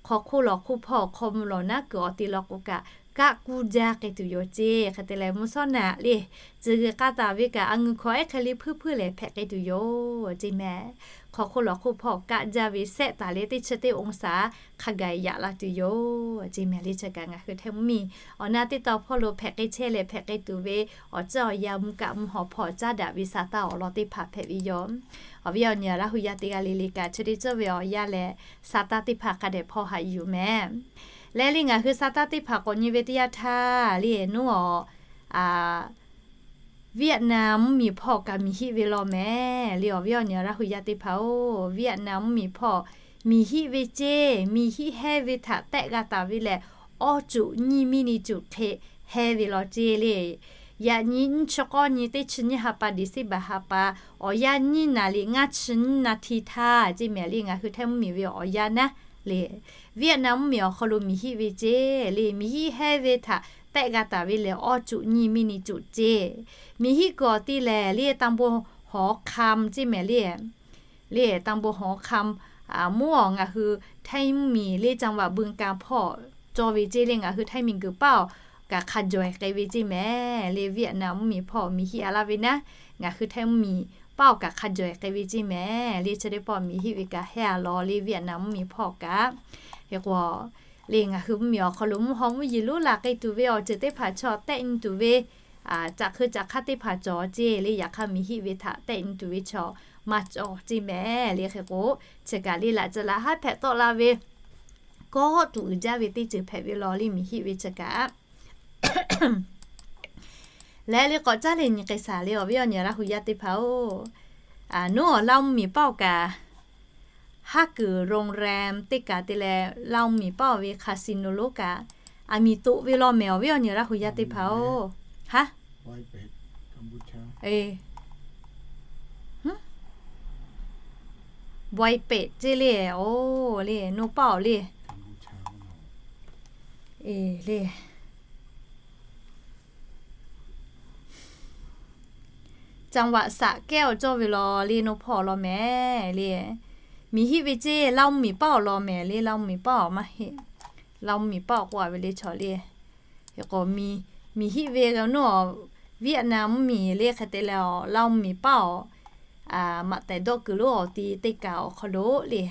hk'aw hk'oˆ lawˬ hk'oˆ hpawˇ hk'aw mvuh lawˬ naˉ kuiˬ awˬ te law k'o kaꞈ, kaˆ kuˇ jaˇ k'ai tuˬ yoˬ ceˇ. Hk'e te leh mvuhˇ shawˉ naꞈ le, tcuh g'uiˬ k'a taˍ ve kaꞈ a ngeuˬ hkawꞈ ehˉ hk'e le hpuiˇ hpuiˇ lehˬ hpehꞈ k'ai tuˬ yoˬ ceˇ mehˍ. Hk'aw hk'oˆ lawˬ hk'oˆ hpawˇ kaˆ jaˇ ve shehˆ taˍ leh teˇ chi teˇ องศา hk'a gaˬ yaꞈ la tuˬ yoˬ ceˇ mehˍ le. Chi kaꞈ ngaˬ hui Htaiˇ mvuhˇmiˬ awˬ na teˇ taw hpawˇ lo hpehꞈ k'ai chehˇ leh hpehꞈ k'ai tuˬ ve awˬ ceuˬ awˬ yanˇ, mvuhˇ kaˆ mvuhˇ haw hpawˇ caˉ daꞈ ve sa taˇ awˬ lawn teˇ hpaˍ hpehꞈ ve yoˬ. Awˬ viˉ awˬ nyi Laˇ hu yaˇ teˇ g'aˇ le le kaꞈ, chi teˇ ceuˬ ve awˬ yanˇ lehˬ sa taˇ teˇ hpaˍ hk'a dehꞈ hpawˇ haꞈ yuˬ mehˍ. Leh le ngaˬ hui sa taˇ teˇ hpaˍ k'awꞈ nyi ve teˇ yanˇ htaˇ le, nuˉ awˬ, a, Vietnam mvuhˇmiˬ hpawˇ kaꞈ miˬ hiˆ ve law mehˍ le. Awˬ viˉ awˬ nyi Laˇ hu yaˇ teˇ hpaˍ-oˬ, Vietnam mvuhˇmiˬ hpawˇ miˬ hiˆ ve ceˇ. Miˬ hiˆ hehnˇ ve htaꞈ tehˆ g'a taˍ ve lehˬ, awˇ cuꞈ nyiˇ minute cuꞈ hk'e hehnˇ ve law ceˇ le. Yaꞈ nyi nyiˇ chi k'awˇ nyi teˇ chi nyiˇ ha pa December ha pa, awˬ yanˇ nyiˇ naˍ riˍ ngaˇ chi nyiˇ naˍ tiˍ htaˇ ceˇ mehˍ le. Ngaˬ hui Htaiˇ mvuhˇmiˬ ve awˬ yanˇ naˉ le, Vietnam mvuhˇmiˬ awˬ hk'aw lo miˬ hiˆ ve ceˇ le. Miˬ hiˆ hehnˇ ve htaꞈ tehˆ g'a taˍ ve lehˬ, awˇ cuꞈ nyiˇ minute cuꞈ ceˇ. Miˬ hiˆ kuiˬ awˬ ti lehˬ le, ตำบลหอคำ ceˇ mehˍ le. Le ตำบลหอคำ mvuhˇ awˬ ngaˬ hui Htaiˇ mvuhˇmiˬ le จังหวัดบึงกาฬ hpawˇ cawˇ ve ceˇ le. Ngaˬ hui Htaiˇ miˬ guiˬ paˇ awˬ kaꞈ hk'a jawˬ-e k'ai ve ceˇ mehˍ le. Vietnam mvuhˇmiˬ hpawˇ miˬ hiˆ a laˇ ve naˉ, ngaˬ hui Htaiˇ mvuhˇmiˬ paˇ awˬ kaꞈ hk'a jawˬ-e k'ai ve ceˇ mehˍ le. Chi teˇ pawˆ miˬ hiˆ ve kaꞈ hehnˇ a law le, Vietnam mvuhˇmiˬ hpawˇ kaꞈ. Hk'e k'o le, ngaˬ hui mvuhˇmiˬ awˬ hk'aw lo mvuhˇ haw mvuhˇ yeˬ lonˉ la k'ai tuˬ ve awˬ ceuˬ teˇ hpaˍ chaw tehˆ nyi tuˬ ve, caꞈ hk'eu caꞈ hk'aˇ teˇ hpaˍ cawˬ ceˇ le. Yaꞈ hk'aˇ miˬ hiˆ ve htaꞈ tehˆ nyi tuˬ ve chaw maˇ cawˬ ceˇ mehˍ le. Hk'e k'o, chi kaꞈ le laꞈ ca laꞈ haˉ hpehꞈ tawˆ la ve kawˆ tuˬ uiˍ jaˇ ve teˇ ceuˬ hpehꞈ ve law le, miˬ hiˆ ve chi kaꞈ. Leh le k'awꞈ caˉ leh nyi k'ai shaˍ le, awˬ viˉ awˬ nyi Laˇ hu yaˇ teˇ hpaˍ-oˬ, nawˉ awˬ Laˇ mvuhˇmiˬ paˇ awˬ kaꞈ haˉ kuiˬ โรงแรม teˇ kaꞈ te leh, Laˇ mvuhˇmiˬ paˇ awˬ ve คาสิโน lonˉ kaꞈ aˬ miˍ toꞈ ve law mehˍ, awˬ viˉ awˬ nyi Laˇ hu yaˇ teˇ hpaˍ-oˬ. Haˉ, Pohnpei ceˇ le. Oˬ le, nawˬ paˇ awˬ le. Eˬ le, จังหวัดสระแก้ว cawˇ ve law le, nawˬ hpawˇ law mehˍ le. Miˬ hiˆ ve ceˇ, Laˇ mvuhˇmiˬ paˇ awˬ law mehˍ le. Laˇ mvuhˇmiˬ paˇ awˬ maˇ heˆ. Laˇ mvuhˇmiˬ paˇ awˬ k'oˆ a ve le chaw le. Hk'e k'o, miˬ hiˆ ve nawˉ awˬ Vietnam mvuhˇmiˬ le hk'e te leh, awˬ Laˇ mvuhˇmiˬ paˇ awˬ maꞈ tehˬ dawˆ kuiˬ lonˉ awˬ ti teˇ kaꞈ awˬ hk'aw lo le,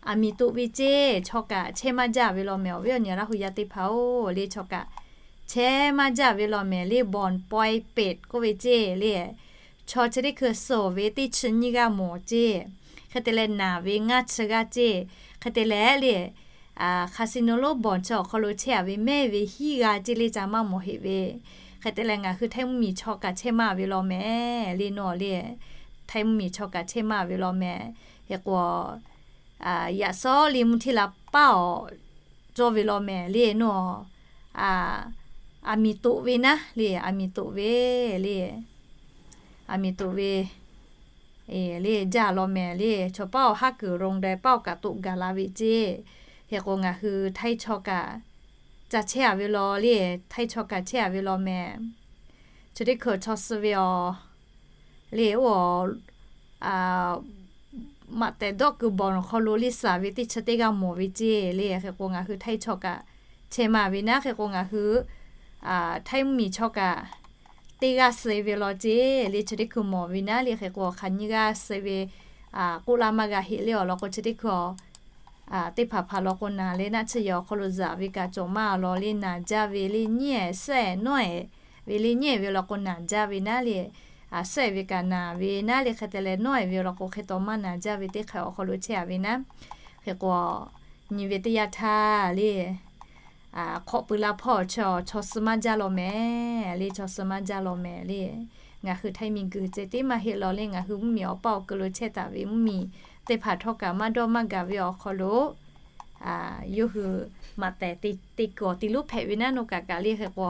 aˬ miˍ toꞈ ve ceˇ, chaw kaꞈ chehˇ maˇ jaˇ ve law mehˍ, awˬ viˉ awˬ nyi Laˇ hu yaˇ teˇ hpaˍ-oˬ le, chaw kaꞈ chehˇ maˇ jaˇ ve law mehˍ le. บ่อนปอยเป็ด k'oˆ ve ceˇ le, chaw chi teˇ hkui suh ve teˇ chi nyiˇ g'aˇ mawˬ ceˇ. Hk'e te leh naˬ ve ngaˇ chi g'aˇ ceˇ. Hk'e te leh le, คาสิโน lonˉ บ่อน chi awˬ hk'aw lo chehˇ a ve mehˇ ve hiˉ g'aˇ ceˇ le, ca maˇ mawˬ heˆ ve. Hk'e te leh ngaˬ hui Htaiˇ mvuhˇmiˬ chaw kaꞈ chehˇ maˇ ve law mehˍ le, nawˬ le. Htaiˇ mvuhˇmiˬ chaw kaꞈ chehˇ maˇ ve law mehˍ. Hk'e k'o, yaꞈ shawˉ le mvuhˇ hteˇ la paˇ awˬ cawˇ ve law mehˍ le, nawˬ aˬ miˍ toꞈ ve naˉ le, aˬ miˍ toꞈ ve le, aˬ miˍ toꞈ ve le, jaˇ law mehˍ le. Chaw paˇ awˬ haˉ kuiˬ โรงแรม paˇ awˬ kaꞈ toꞈ gaˬ la ve ceˇ. Hk'e k'o, ngaˬ hui Htaiˇ chaw kaꞈ ca chehˇ a ve law le, Htaiˇ chaw kaꞈ chehˇ a ve law mehˍ. Chi teˇ hkui chaw suh ve awˬ le, oˇ maꞈ tehˬ dawˆ kuiˬ บ่อน awˬ hk'aw lo le suh ve teˇ chi teˇ g'aˇ mawˬ ve ceˇ le. Hk'e k'o, ngaˬ hui Htaiˇ chaw kaꞈ chehˇ maˇ ve naˉ. Hk'e k'o, ngaˬ hui Htaiˇ mvuhˇmiˬ chaw kaꞈ teˇ g'aˇ suh ve law ceˇ le, chi teˇ hkui mawˬ ve naˉ le. Hk'e k'o, hk'aˬ nyiˇ g'aˇ suh ve k'oˆ laˇ maˇ g'a heˆ le. Awˬ lawn k'o, chi teˇ hkui teˇ hpaˍ hpaˍ law k'o, naˬ le naˆ tsuhˇ yehˬ awˬ hk'aw lo zuhꞈ ve kaꞈ cawˬ maˇ law le, naˬ jaˇ ve le, nyiˉ ehˍ suhˉ ehˍ nawˉ ehˍ ve le, nyiˉ ehˍ ve law k'o naˬ jaˇ ve naˉ le, suhˉ ehˍ ve kaꞈ naˬ ve naˉ le. Hk'e te leh nawˉ ehˍ ve law k'o, hk'e taw maˇ naˬ jaˇ ve teˇ hk'e awˬ hk'aw lo chehˇ a ve naˉ. Hk'e k'o, nyi ve teˇ yanˇ htaˇ le, hk'awꞈ pui la hpawˇ chaw, chaw suh maˇ jaˇ law mehˍ le, chaw suh maˇ jaˇ law mehˍ le. Ngaˬ hui Htaiˇ miˬ guiˬ ceh tiˉ maˇ heˆ law le, ngaˬ hui mvuhˇmiˬ awˬ paˇ awˬ keu lo chehˇ taˍ ve mvuhˇmiˬ teˇ hpaˍ htawˇ kaꞈ maˇ dawˇ maˇ gaˬ ve awˬ hk'aw lo, yawˇ hui maꞈ tehˬ te kuiˬ awˬ ti lonˉ hpehꞈ ve naˉ, nawˬ kaꞈ kaꞈ le. Hk'e k'o,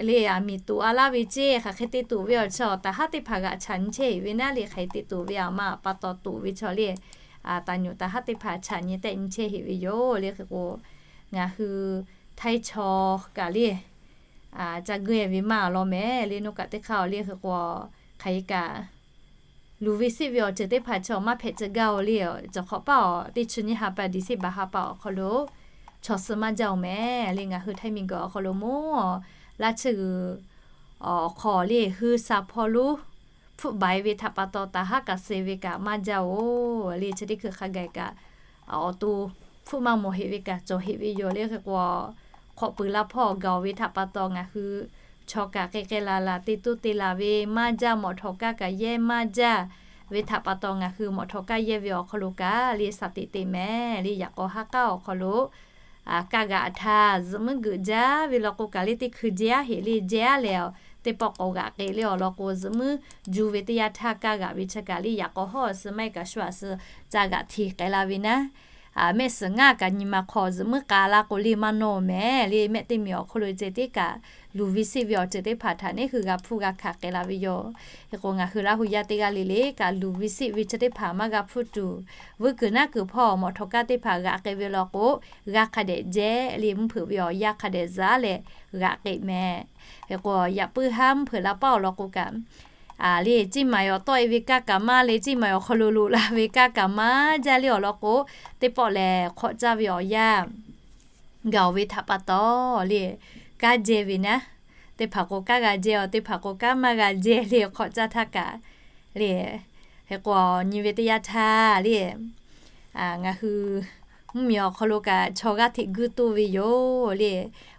le aˬ miˍ toꞈ a laˇ ve ceˇ, hk'aˬ hk'e te toꞈ ve awˬ chaw taˍ haˉ teˇ hpaˍ g'aꞈ chaꞈ nyi chehˇ heˆ ve naˉ le, hk'aˬ hk'e te toꞈ ve aˬ ma pa taw toꞈ ve chaw le, taˍ nyuꞈ taˍ haˉ teˇ hpaˍ chaꞈ nyi tehˆ nyi chehˇ heˆ ve yoˬ le. Hk'e k'o, ngaˬ hui Htaiˇ chaw kaꞈ le, ca guˇ e ve maˇ law mehˍ le, nawˬ kaꞈ teˇ hk'aˇ awˬ le. Hk'e k'o, hk'aˬ hk'e kaꞈ luˬ ve seˆ ve awˬ ceuˬ teˇ hpaˍ chaw maˇ hpehꞈ tcuh gaˇ oˬ le. Cawˬ hk'awꞈ paˇ awˬ teˇ chi nyiˇ ha pa December ha pa awˬ hk'aw lo chaw suh maˇ jaˇ oˬ mehˍ le. Ngaˬ hui Htaiˇ miˬ guiˬ awˬ hk'aw lo mawˇ laˇ tsuhˇ g'uiˬ awˬ hk'aw le, hui sha hpawˇ lonˉ hpfuhˆ baiˍ ve htaꞈ pa taw taˍ haˉ kaꞈ suh ve kaꞈ maˇ jaˇ oˬ le. Chi teˇ hkui hk'a gaˬ kaꞈ awˬ to hpfuhˆ maˇ mawˬ heˆ ve kaꞈ cawˬ heˆ ve yoˬ le. Hk'e k'o, hk'awꞈ pui la hpawˇ gaˬ oˬ ve htaꞈ pa taw ngaˬ hui chaw kaꞈ k'ai k'ai laˬ laˬ te toˇ te laˬ ve maˇ jaˇ, mawꞈ htawꞈ kaˇ kaꞈ yehˇ maˇ jaˇ ve htaꞈ pa taw ngaˬ hui mawꞈ htawꞈ kaˇ yehˇ ve awˬ hk'aw lo kaꞈ le sha teꞈ teꞈ mehˍ le. Yaꞈ k'aw haˉ k'aˉ awˬ hk'aw lo kaˇ g'aꞈ htaˇ zuhꞈ muiˉ geuꞈ jaˇ ve law k'o kaꞈ le teˇ hkui jehˇ aˉ heˆ le, jehˇ aˉ leh teˇ pawˆ k'awꞈ g'aꞈ k'ai le awˬ lawn k'o, zuhꞈ muiˉ ju ve teˇ yanˇ htaˇ kaˇ g'aꞈ ve chi kaꞈ le, yaꞈ k'aw hawˉ suh maˇ heˆ kaꞈ shu aꞈ suh ca g'aꞈ hteˇ k'ai la ve naˉ, mehˆ suhˍ ngaˇ kaꞈ nyi ma hk'aw zuhꞈ muiˉ k'a laˇ k'o le maˇ nawˇ mehˍ le, mehˆ teˇ miˬ awˬ hk'oˆ lo ceh tiˉ kaꞈ luˬ ve siˆ ve awˬ ceuˬ teˇ hpaˍ htaꞈ neˉ hui g'a hpuˇ g'a hkanˍ k'ai la ve yoˬ. Hk'e k'o, ngaˬ hui Laˇ hu yaˇ teˇ g'aˇ le le kaꞈ luˬ ve siˆ ve chi teˇ hpaˍ maˇ g'a hpuˇ tuˬ, vuiˇ kuiˬ naˉ kuiˬ hpawˇ mawꞈ htawꞈ kaˇ teˇ hpaˍ g'aꞈ k'ai ve law k'o, g'a hk'a dehꞈ jehˇ le, mvuhˇ hpeuꞈ ve awˬ yanˇ hk'a dehꞈ zaˉ leh g'aꞈ k'ai mehˍ. Hk'e k'o, yaꞈ puiˉ haˉ mvuhˇ hpeuꞈ la paˉ awˬ lawn k'o kaꞈ, le ciˇ maˬ awˬ tawˆ e ve kaˇ kaꞈ maˇ le, ciˇ maˬ awˬ hk'aw lo loꞈ la ve kaˇ kaꞈ maˇ jaˇ le awˬ lawn k'o, teˇ pawˆ lehˬ hk'awꞈ caˇ ve awˬ yanˇ gaˬ oˬ ve htaꞈ pa taw le, kanˉ jehˇ ve naˉ, teˇ hpaˍ k'o kanˉ g'a jehˇ awˬ, teˇ hpaˍ k'o kanˉ maˇ g'a jehˇ le hk'awꞈ caˇ htaˇ kaꞈ le. Hk'e k'o, nyi ve teˇ yanˇ htaˇ le, ngaˬ hui mvuhˇ miˬ awˬ hk'aw lo kaꞈ chaw g'aˇ hteꞈ guiˇ toˇ ve yoˬ le.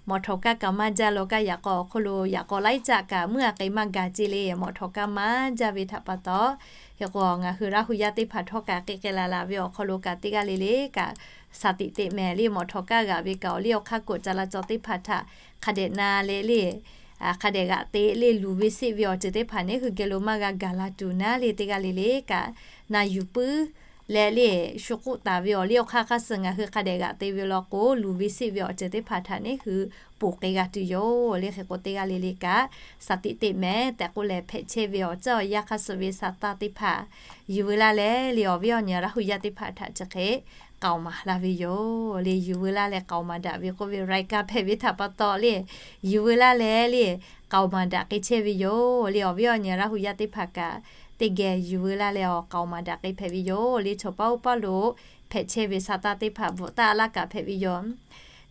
Mawꞈ htawꞈ kaˇ kaꞈ maˇ jaˇ law kaˇ yaꞈ k'aw awˬ hk'oˆ lo yaꞈ k'aw laiˉ caˆ kaꞈ meuˇ a k'ai maˇ gaˬ ce le, mawꞈ htawꞈ kaˇ maˇ jaˇ ve htaꞈ pa taw. Hk'e k'o, ngaˬ hui Laˇ hu yaˇ teˇ hpaˍ htawˇ kaꞈ k'e k'ai la la ve awˬ hk'aw lo kaꞈ teˇ g'aˇ le le kaꞈ shaˍ tiꞈ teꞈ mehˍ le, mawꞈ htawꞈ kaˇ g'aꞈ ve kaꞈ awˬ liˇ awˬ hk'aˇ k'oꞈ ca la caw teˇ hpaˍ htaꞈ hk'a dehꞈ na leh le, hk'a dehꞈ g'aꞈ te le, luˬ ve siˆ ve awˬ ceuˬ teˇ hpaˍ neˉ hui geh lo maˇ g'a gaˬ la tuˬ naˉ le, teˇ g'aˇ le le kaꞈ na yuˬ puiˉ leh le, shu k'oˆ taˍ ve awˬ liˇ awˬ hk'aˇ hk'aˇ suh ngaˬ hui hk'a dehꞈ g'aꞈ te ve law k'o, luˬ ve siˆ ve awˬ ceuˬ teˇ hpaˍ htaꞈ neˉ hui poˬ k'ai g'a tuˬ yoˬ le. Hk'e k'o, teˇ g'aˇ le le kaꞈ shaˍ tiꞈ teꞈ mehˍ tehꞈ k'oˆ leh hpehꞈ chehˇ ve awˬ caˇ awˬ yanˇ hk'aˇ suh ve sa taˇ teˇ hpaˍ yuˬ veu laˇ leh le, awˬ viˉ awˬ nyi Laˇ hu yaˇ teˇ hpaˍ htaꞈ chi hk'e k'aoˍ maˍ laˇ ve yoˬ le. Yuˬ veu laˇ leh k'aoˍ maˍ daꞈ ve k'oˆ ve รายการ hpehꞈ ve htaꞈ pa taw le, yuˬ veu laˇ leh le, k'aoˍ maˍ daꞈ k'ai chehˇ ve yoˬ le. Awˬ viˉ awˬ nyi Laˇ hu yaˇ teˇ hpaˍ kaꞈ teˇ geh yuˬ veu laˇ leh awˬ k'aoˍ maˍ daꞈ k'ai hpehꞈ ve yoˬ le. Chaw paˉ oˇ paˉ lo hpehꞈ chehˇ ve sa taˇ teˇ hpaˍ bvuhꞈ taˆ laˇ kaꞈ hpehꞈ ve yoˬ.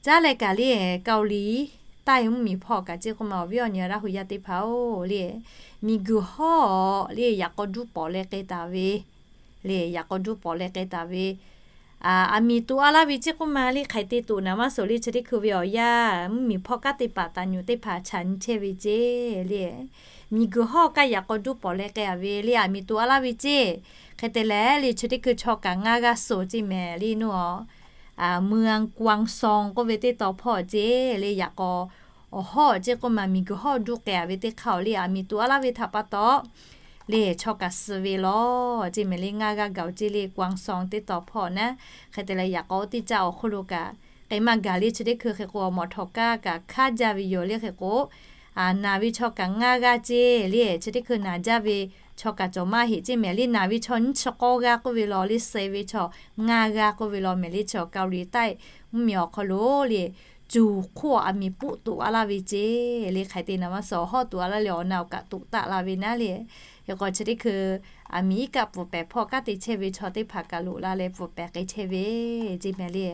Caˉ leh kaꞈ le, Kaoˍliˍ taiˇ mvuhˇ miˬ hpawˇ kaꞈ ceˇ k'oˆ ma awˬ viˉ awˬ nyi Laˇ hu yaˇ teˇ hpaˍ-oˬ le, miˬguiˬ hawˉ le yaꞈ k'aw duˇ pawˍ leh k'ai taˍ ve le, yaꞈ k'aw duˇ pawˍ leh k'ai taˍ ve, aˬ miˍ toꞈ a laˇ ve ceˇ k'oˆ ma le, hk'aiˬ te toꞈ naˍ maˇ suhˍ le, chi teˇ hkui ve awˬ yanˇ mvuhˇ miˬ hpawˇ kaˉ te paˍ taˍ nyuˬ teˇ hpaˍ chaꞈ nyi chehˇ ve ceˇ le. Miˬguiˬ hawˉ kaˇ yaꞈ k'aw duˇ pawˍ leh k'ai a ve le, aˬ miˍ toꞈ a laˇ ve ceˇ. Hk'e te leh le, chi teˇ hkui chaw kaꞈ ngaˇ g'aˇ suhˍ ceˇ mehˍ le nuˇ a เมืองกวางซอง k'oˆ ve teˇ taw hpawˇ ceˇ le, yaꞈ k'aw awˬ hawˉ ceˇ k'oˆ ma miˬguiˬ hawˉ duˇ k'ai a ve teˇ hk'aˇ awˬ le, aˬ miˍ toꞈ a laˇ ve htaꞈ pa taw le, chaw kaꞈ suh ve law ceˇ mehˍ le, ngaˇ g'aˇ gaˬ ceˇ le, กวางซอง teˇ taw hpawˇ naˉ. Hk'e te leh yaꞈ k'aw oˇ teˇ caˇ awˬ hk'oˆ lo kaꞈ k'ai maˇ gaˬ le, chi teˇ hkui hk'e k'o mawꞈ htawꞈ kaˇ kaꞈ hkanˉ jaˇ ve yoˬ le. Hk'e k'o, naˬ ve chaw kaꞈ ngaˇ g'aˇ ceˇ le, chi teˇ hkui naˬ jaˇ ve chaw kaꞈ cawˬ maˇ heˆ ceˇ mehˍ le, naˬ ve chaw nyiˇ chi k'awˇ g'aˇ k'oˆ ve law le, suh ve chaw ngaˇ g'aˇ k'oˆ ve law mehˍ le, chaw Kaoˍliˍ taiˇ mvuhˇ miˬ awˬ hk'aw lo le, cuˬ hk'oˆ aˬ miˍ poˆ toꞈ a laˇ ve ceˇ le, hk'aiˬ te naˍ maˇ suhˍ awˬ hawˉ toꞈ a laˇ leh awˬ na awˬ kaꞈ toꞈ taˆ la ve naˉ le. Hk'e k'o chi teˇ hkui aˬ miˍ iˉ kaˆ pfuhˍ pehˍ hpawˇ kaˉ te chehˇ ve chaw teˇ hpaˍ kaꞈ loꞈ la leh pfuhˍ pehˍ k'ai chehˇ ve ceˇ mehˍ le.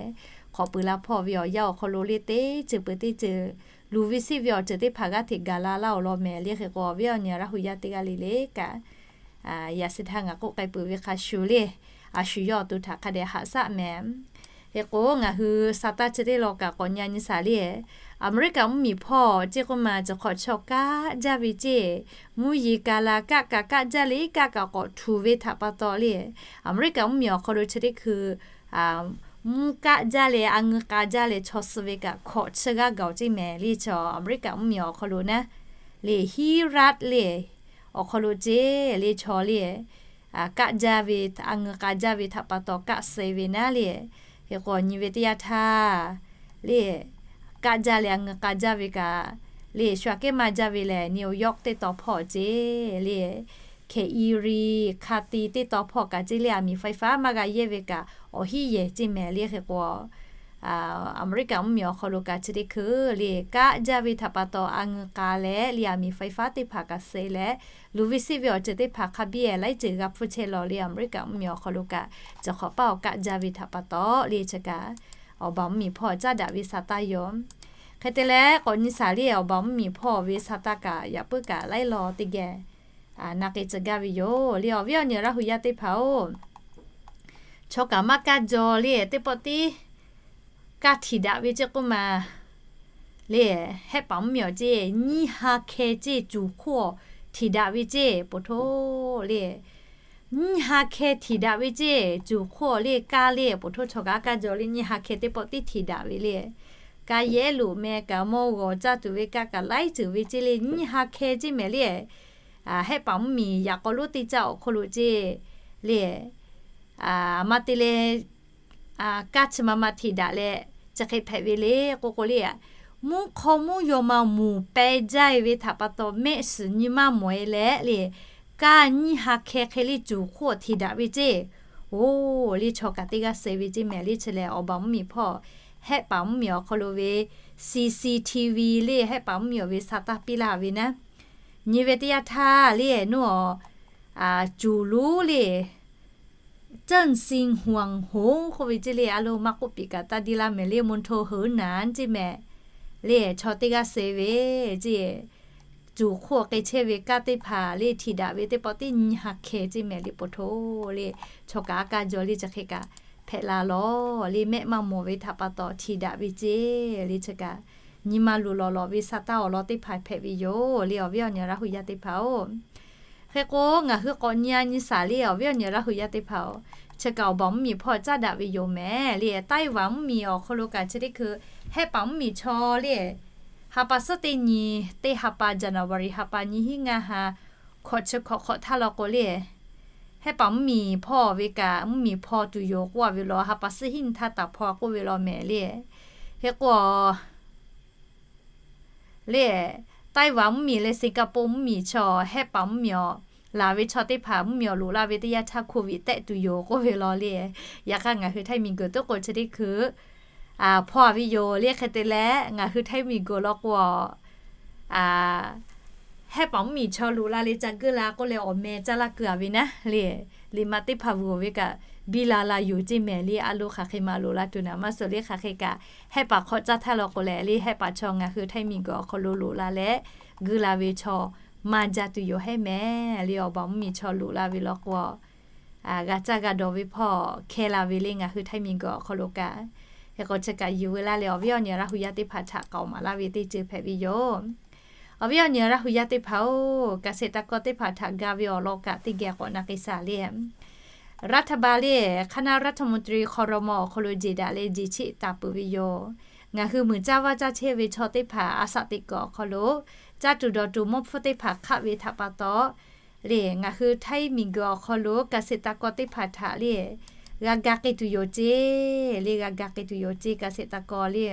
Hk'awꞈ pui la hpawˇ ve awˬ yanˇ awˬ hk'aw lo le, teˇ ceuˬ peuˬ teˇ ceuˬ luˬ ve siˆ ve awˬ ceuˬ teˇ hpaˍ g'aˇ hteꞈ gaˬ la laˇ awˬ lawn mehˍ le. Hk'e k'o awˬ viˉ awˬ nyi Laˇ hu yaˇ teˇ g'aˇ le le kaꞈ, yaꞈ sheh htaˇ ngaˬ k'oˆ k'ai peuˬ ve hk'a shuˍ le, a shu yawˇ awˬ to htaꞈ hk'a dehꞈ haꞈ shaˆ mehˍ. Hk'e k'o ngaˬ hui sa taˇ chi teˇ law kaꞈ k'awꞈ nyi a nyi shaˍ le, Aˍmeˍriˆkaˍ mvuhˇ miˬ hpawˇ ceˇ k'oˆ ma, chi hk'awꞈ chaw kaˆ jaˇ ve ceˇ, mvuhˇ yeˬ kaˬ la kaˆ kaꞈ kaˆ jaˇ le, kaˆ kaꞈ k'awꞈ htuꞈ ve htaꞈ pa taw le, Aˍmeˍriˆkaˍ mvuhˇ miˬ awˬ hk'aw lo chi teˇ hkui mvuhˇ kaˆ jaˇ leh a ngeu k'a jaˇ leh chaw suh ve kaꞈ hkawꞈ chi g'aˇ gaˬ ceˇ mehˍ le. Chaw Aˍmeˍriˆkaˍ mvuhˇ miˬ awˬ hk'aw lo naˉ le, Hiˉraˆ le awˬ hk'aw lo ceˇ le, chaw le kaˆ jaˇ ve, a ngeu k'a jaˇ ve htaꞈ pa taw kaˆ suh ve naˉ le. Hk'e k'o nyi ve teˇ yanˇ htaˇ le, kaˆ jaˇ leh a ngeu k'a jaˇ ve kaꞈ le, shu aꞈ kehˉ maˇ jaˇ ve lehˬ, New York teˇ taw hpawˇ ceˇ le, Hkeh i ri hk'a ti teˇ taw hpawˇ kaꞈ ceˇ le, aˬ miˍ faiˉ faˉ maˇ g'a yehˇ ve kaꞈ awˬ hinˉ yehˬ ceˇ mehˍ le. Hk'e k'o Aˍmeˍriˆkaˍ mvuhˇ miˬ awˬ hk'aw lo kaꞈ chi teˇ hkui le kaˆ jaˇ ve htaꞈ pa taw a ngeu k'a leh le, aˬ miˍ faiˉ faˉ teˇ hpaˍ kaꞈ suh leh, luˬ ve siˆ ve awˬ ceuˬ teˇ hpaˍ hk'a biˇ laiˉ ceuˬ g'a hpfuhˇ chehˇ law le, Aˍmeˍriˆkaˍ mvuhˇ miˬ awˬ hk'aw lo kaꞈ chi hk'awꞈ paˇ awˬ kaˆ jaˇ ve htaꞈ pa taw le, chi kaꞈ awˬ baˬ mvuhˇ miˬ hpawˇ caˉ daꞈ ve sa taˇ yoˬ. Hk'e te leh k'awꞈ nyi shaˍ le, awˬ baˬ mvuhˇ miˬ hpawˇ ve sa taˇ kaꞈ yaꞈ puiˉ kaꞈ laiˉ law teˇ geh na k'ai tcuh gaˇ ve yoˬ le, awˬ viˉ awˬ nyi Laˇ hu yaˇ teˇ hpaˍ-oˬ. Chaw kaꞈ maˇ kaˇ jaw le, teˇ pawˆ tiˉ kaˇ htiˍ daꞈ ve ceˇ k'oˆ ma le, hehˆ paˍ mvuhˇ miˬ awˬ ceˇ nyiˇ ha hkeh ceˇ cuˬ hk'oˆ htiˍ daꞈ ve ceˇ poˬ htoˇ le. Nyiˇ ha hkeh htiˍ daꞈ ve ceˇ cuˬ hk'oˆ le, kaˇ le poˬ htoˇ chaw kaꞈ kaˇ jaw le, nyiˇ ha hkeh teˇ pawˆ tiˉ htiˍ daꞈ ve le. Ka yehˉ loꞈ meh kaꞈ mawˇ g'awˬ caˇ tuˬ ve kaˇ kaꞈ laiˉ ceuˬ ve ceˇ le, nyiˇ ha hkeh ceˇ mehˍ le. Hehˆ paˍ mvuhˇmiˬ yaꞈ k'aw lonˉ teˇ caˇ awˬ hk'aw lo ceˇ le. Maˇ te leh, kaˇ chi ma ma hteꞈ daꞈ leh chi hk'e hpehꞈ ve le k'oˆ k'o le, mvuhˇ hk'aw mvuhˇ yaw ma moˍ peh jaˇ e ve htaꞈ pa taw mehˆ shiˍ nyi maˇ mawˬ e leh le, kaˇ nyiˇ ha hkeh hk'e le cuˬ hk'oˆ hteꞈ daꞈ ve ceˇ. Oˬ, le chaw kaꞈ teˇ g'aˇ suh ve ceˇ mehˍ le. Chi lehˬ awˬ baˬ mvuhˇmiˬ hpawˇ, hehˆ paˍ mvuhˇmiˬ awˬ hk'aw lo ve C C T V le hehˆ paˍ mvuhˇmiˬ awˬ ve sa taˇ piˇ laˇ ve naˉ, nyi ve teˇ yanˇ htaˇ le, nuˇ awˬ, cuˬ lonˉ le, Zheng Xinhuang Hong k'oˆ ve ceˇ le, a lo maˇ k'oˆ piˍ kaꞈ taˇ deˇ laˇ mehˍ le, มณฑลเหอหนาน ceˇ mehˍ le. Chaw teˇ g'aˇ suh ve ceˇ, cuˬ hk'oˆ k'ai chehˇ ve kaˇ teˇ hpaˍ le hteꞈ daꞈ ve teˇ pawˆ teˇ nyi ha hkeh ceˇ mehˍ le. Po htoꞈ le, chaw kaꞈ a kaˇ jaw le chi hk'e kaꞈ hpehꞈ la lawˬ le, mehˆ maˇ mawˬ ve htaꞈ pa taw hteꞈ daꞈ ve ceˇ le. Chi kaꞈ nyi ma luˬ lawˬ lawˬ ve sa taˇ awˬ lawn teˇ hpaˍ hpehꞈ ve yoˬ le, awˬ viˉ awˬ nyi Laˇ hu yaˇ teˇ hpaˍ-oˬ. Hk'e k'o, ngaˬ hui k'awꞈ nyi a nyi shaˍ le, awˬ viˉ awˬ nyi Laˇ hu yaˇ teˇ hpaˍ-oˬ, chi kaꞈ awˬ baˬ mvuhˇmiˬ hpawˇ caˉ daꞈ ve yoˬ mehˍ le. Taiwan mvuhˇmiˬ awˬ hk'aw lo kaꞈ chi teˇ hkui hehˆ paˍ mvuhˇmiˬ chaw le, ha pa suhˉ teˇ nyi, teˇ ha pa January ha pa nyiˇ hinˉ ngaˇ ha hkawꞈ chi hkawꞈ hk'awꞈ htaˇ law k'o le, hehˆ paˍ mvuhˇmiˬ hpawˇ ve kaꞈ mvuhˇmiˬ hpaw tuˬ yoˬ k'oˆ a ve law, ha pa suhˉ hiˉ nyi htaˇ taˍ hpaw k'oˆ ve law mehˍ le. Hk'e k'o le, Taiwan mvuhˇmiˬ leh Singapore mvuhˇmiˬ chaw hehˆ paˍ mvuhˇmiˬ awˬ laˬ ve chaw teˇ hpaˍ mvuhˇmiˬ awˬ loꞈ la ve teˇ yanˇ htaˇ โควิด tehˆ tuˬ yoˬ k'oˆ ve law le. Yaꞈ hk'aˇ ngaˬ hui Htaiˇ miˬguiˬ tuˉ k'o chi teˇ hkui hpaw a ve yoˬ le. Hk'e te leh ngaˬ hui Htaiˇ miˬguiˬ law k'o, hehˆ paˍ mvuhˇmiˬ chaw loꞈ la le ca guˇ la k'oˆ leh awˬ meh caˇ laˇ keu a ve naˉ le. Liꞈ ma teˇ hpaˍ vuiˬ ve kaꞈ biˇ la la yoˬ ceˇ mehˍ le. A lo hk'aˬ hk'e ma loꞈ la tuˬ naˍ maˇ suh le. Hk'aˬ hk'e kaꞈ hehˆ paˍ hk'awꞈ caˇ htaˇ law k'o lehˬ le, hehˆ paˍ chaw ngaˬ hui Htaiˇ miˬguiˬ awˬ hk'aw lo loꞈ la leh guˇ la ve chaw maˇ jaˇ tuˬ yoˬ hehˉ mehˍ le. Awˬ baˬ mvuhˇmiˬ chaw loꞈ la ve law k'o, g'a caˇ g'a dawˬ ve hpawˇ hkeh la ve le ngaˬ hui Htaiˇ miˬguiˬ awˬ hk'aw lo kaꞈ. Hk'e k'o chi kaꞈ yuˬ veu laˇ leh awˬ viˉ awˬ nyi Laˇ hu yaˇ teˇ hpaˍ htaꞈ k'aoˍ maˍ laˇ ve teˇ ceuˬ hpehꞈ ve yoˬ. Awˬ viˉ awˬ nyi Laˇ hu yaˇ teˇ hpaˍ-oˬ, เกษตรกร teˇ hpaˍ htaꞈ ga ve awˬ lawn kaꞈ teˇ geh k'awꞈ na k'ai shaˍ le. รัฐบาล le คณะรัฐมนตรี ครม. awˬ hk'aw lo jeˬ daꞈ leh jeˬ cheˆ taˍ peuˬ ve yoˬ. Ngaˬ hui muiˬ caˇ vaˇ caˇ chehˇ ve chaw teˇ hpaˍ a shaꞈ teꞈ kuiˬ awˬ hk'aw lo caˇ tuˬ dawˬ tuˬ mawˇ hpfuhˇ teˇ hpaˍ hk'aˆ ve htaꞈ pa taw le, ngaˬ hui Htaiˇ miˬguiˬ awˬ hk'aw lo เกษตรกร teˇ hpaˍ htaꞈ le g'a ga k'ai tuˬ yoˬ ceˇ le, g'a ga k'ai tuˬ yoˬ ceˇ เกษตรกร le.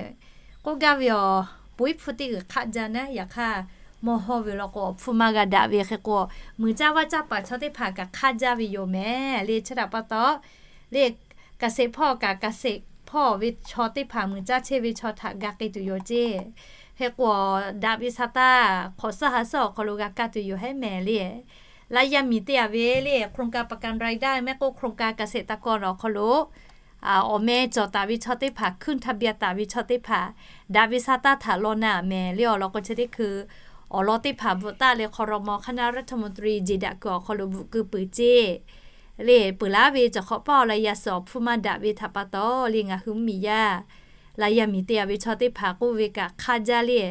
K'oˆ gaˇ ve awˬ, po iˉ hpfuhˇ teˇ g'uiˬ hk'aˆ jaˇ naˉ, yaꞈ hk'aˇ mawˇ hawˇ ve law k'o awˬ hpfuhˇ maˇ g'a daꞈ ve hk'e k'o, muiˬ caˇ vaˇ caˇ paˍ chaw teˇ hpaˍ kaꞈ hk'aˇ jaˇ ve yoˬ mehˍ le. Chi htaꞈ pa taw le, เกษตร hpawˇ kaꞈ เกษตร hpawˇ ve chaw teˇ hpaˍ muiˬ caˇ chehˇ ve chaw htaꞈ ga k'ai tuˬ yoˬ ceˇ. Hk'e k'o, daꞈ ve sa taˇ hk'awꞈ suhˉ ha suhˉ awˬ hk'aw lo g'a kaˇ tuˬ yoˬ hehˉ mehˍ le. รายได้ miˬ te a ve le โครงการประกันรายได้ mehˆ k'o โครงการเกษตรกร awˬ hk'aw lo awˬ meh cawˬ taˍ ve chaw teˇ hpaˍ, ขึ้นทะเบียน taˍ ve chaw teˇ hpaˍ, daꞈ ve sa taˇ htaꞈ law na mehˍ le. Awˬ lawn k'o chi teˇ hkui awˬ lawn teˇ hpaˍ bvuhꞈ taˆ leh ครม. คณะรัฐมนตรี jeˬ daꞈ kuiˬ awˬ hk'aw lo bvuhꞈ keu peuˬ ceˇ le. Peuˬ laˉ ve cawˬ hk'awꞈ paˇ awˬ la yaˇ suhˍ awˬ hpfuhˇ maˇ daꞈ ve htaꞈ pa taw le, ngaˬ hui mvuhˇmiˬ yaˇ รายได้ miˬ te a ve chaw teˇ hpaˍ k'oˆ ve kaꞈ hk'aˇ jaˇ le.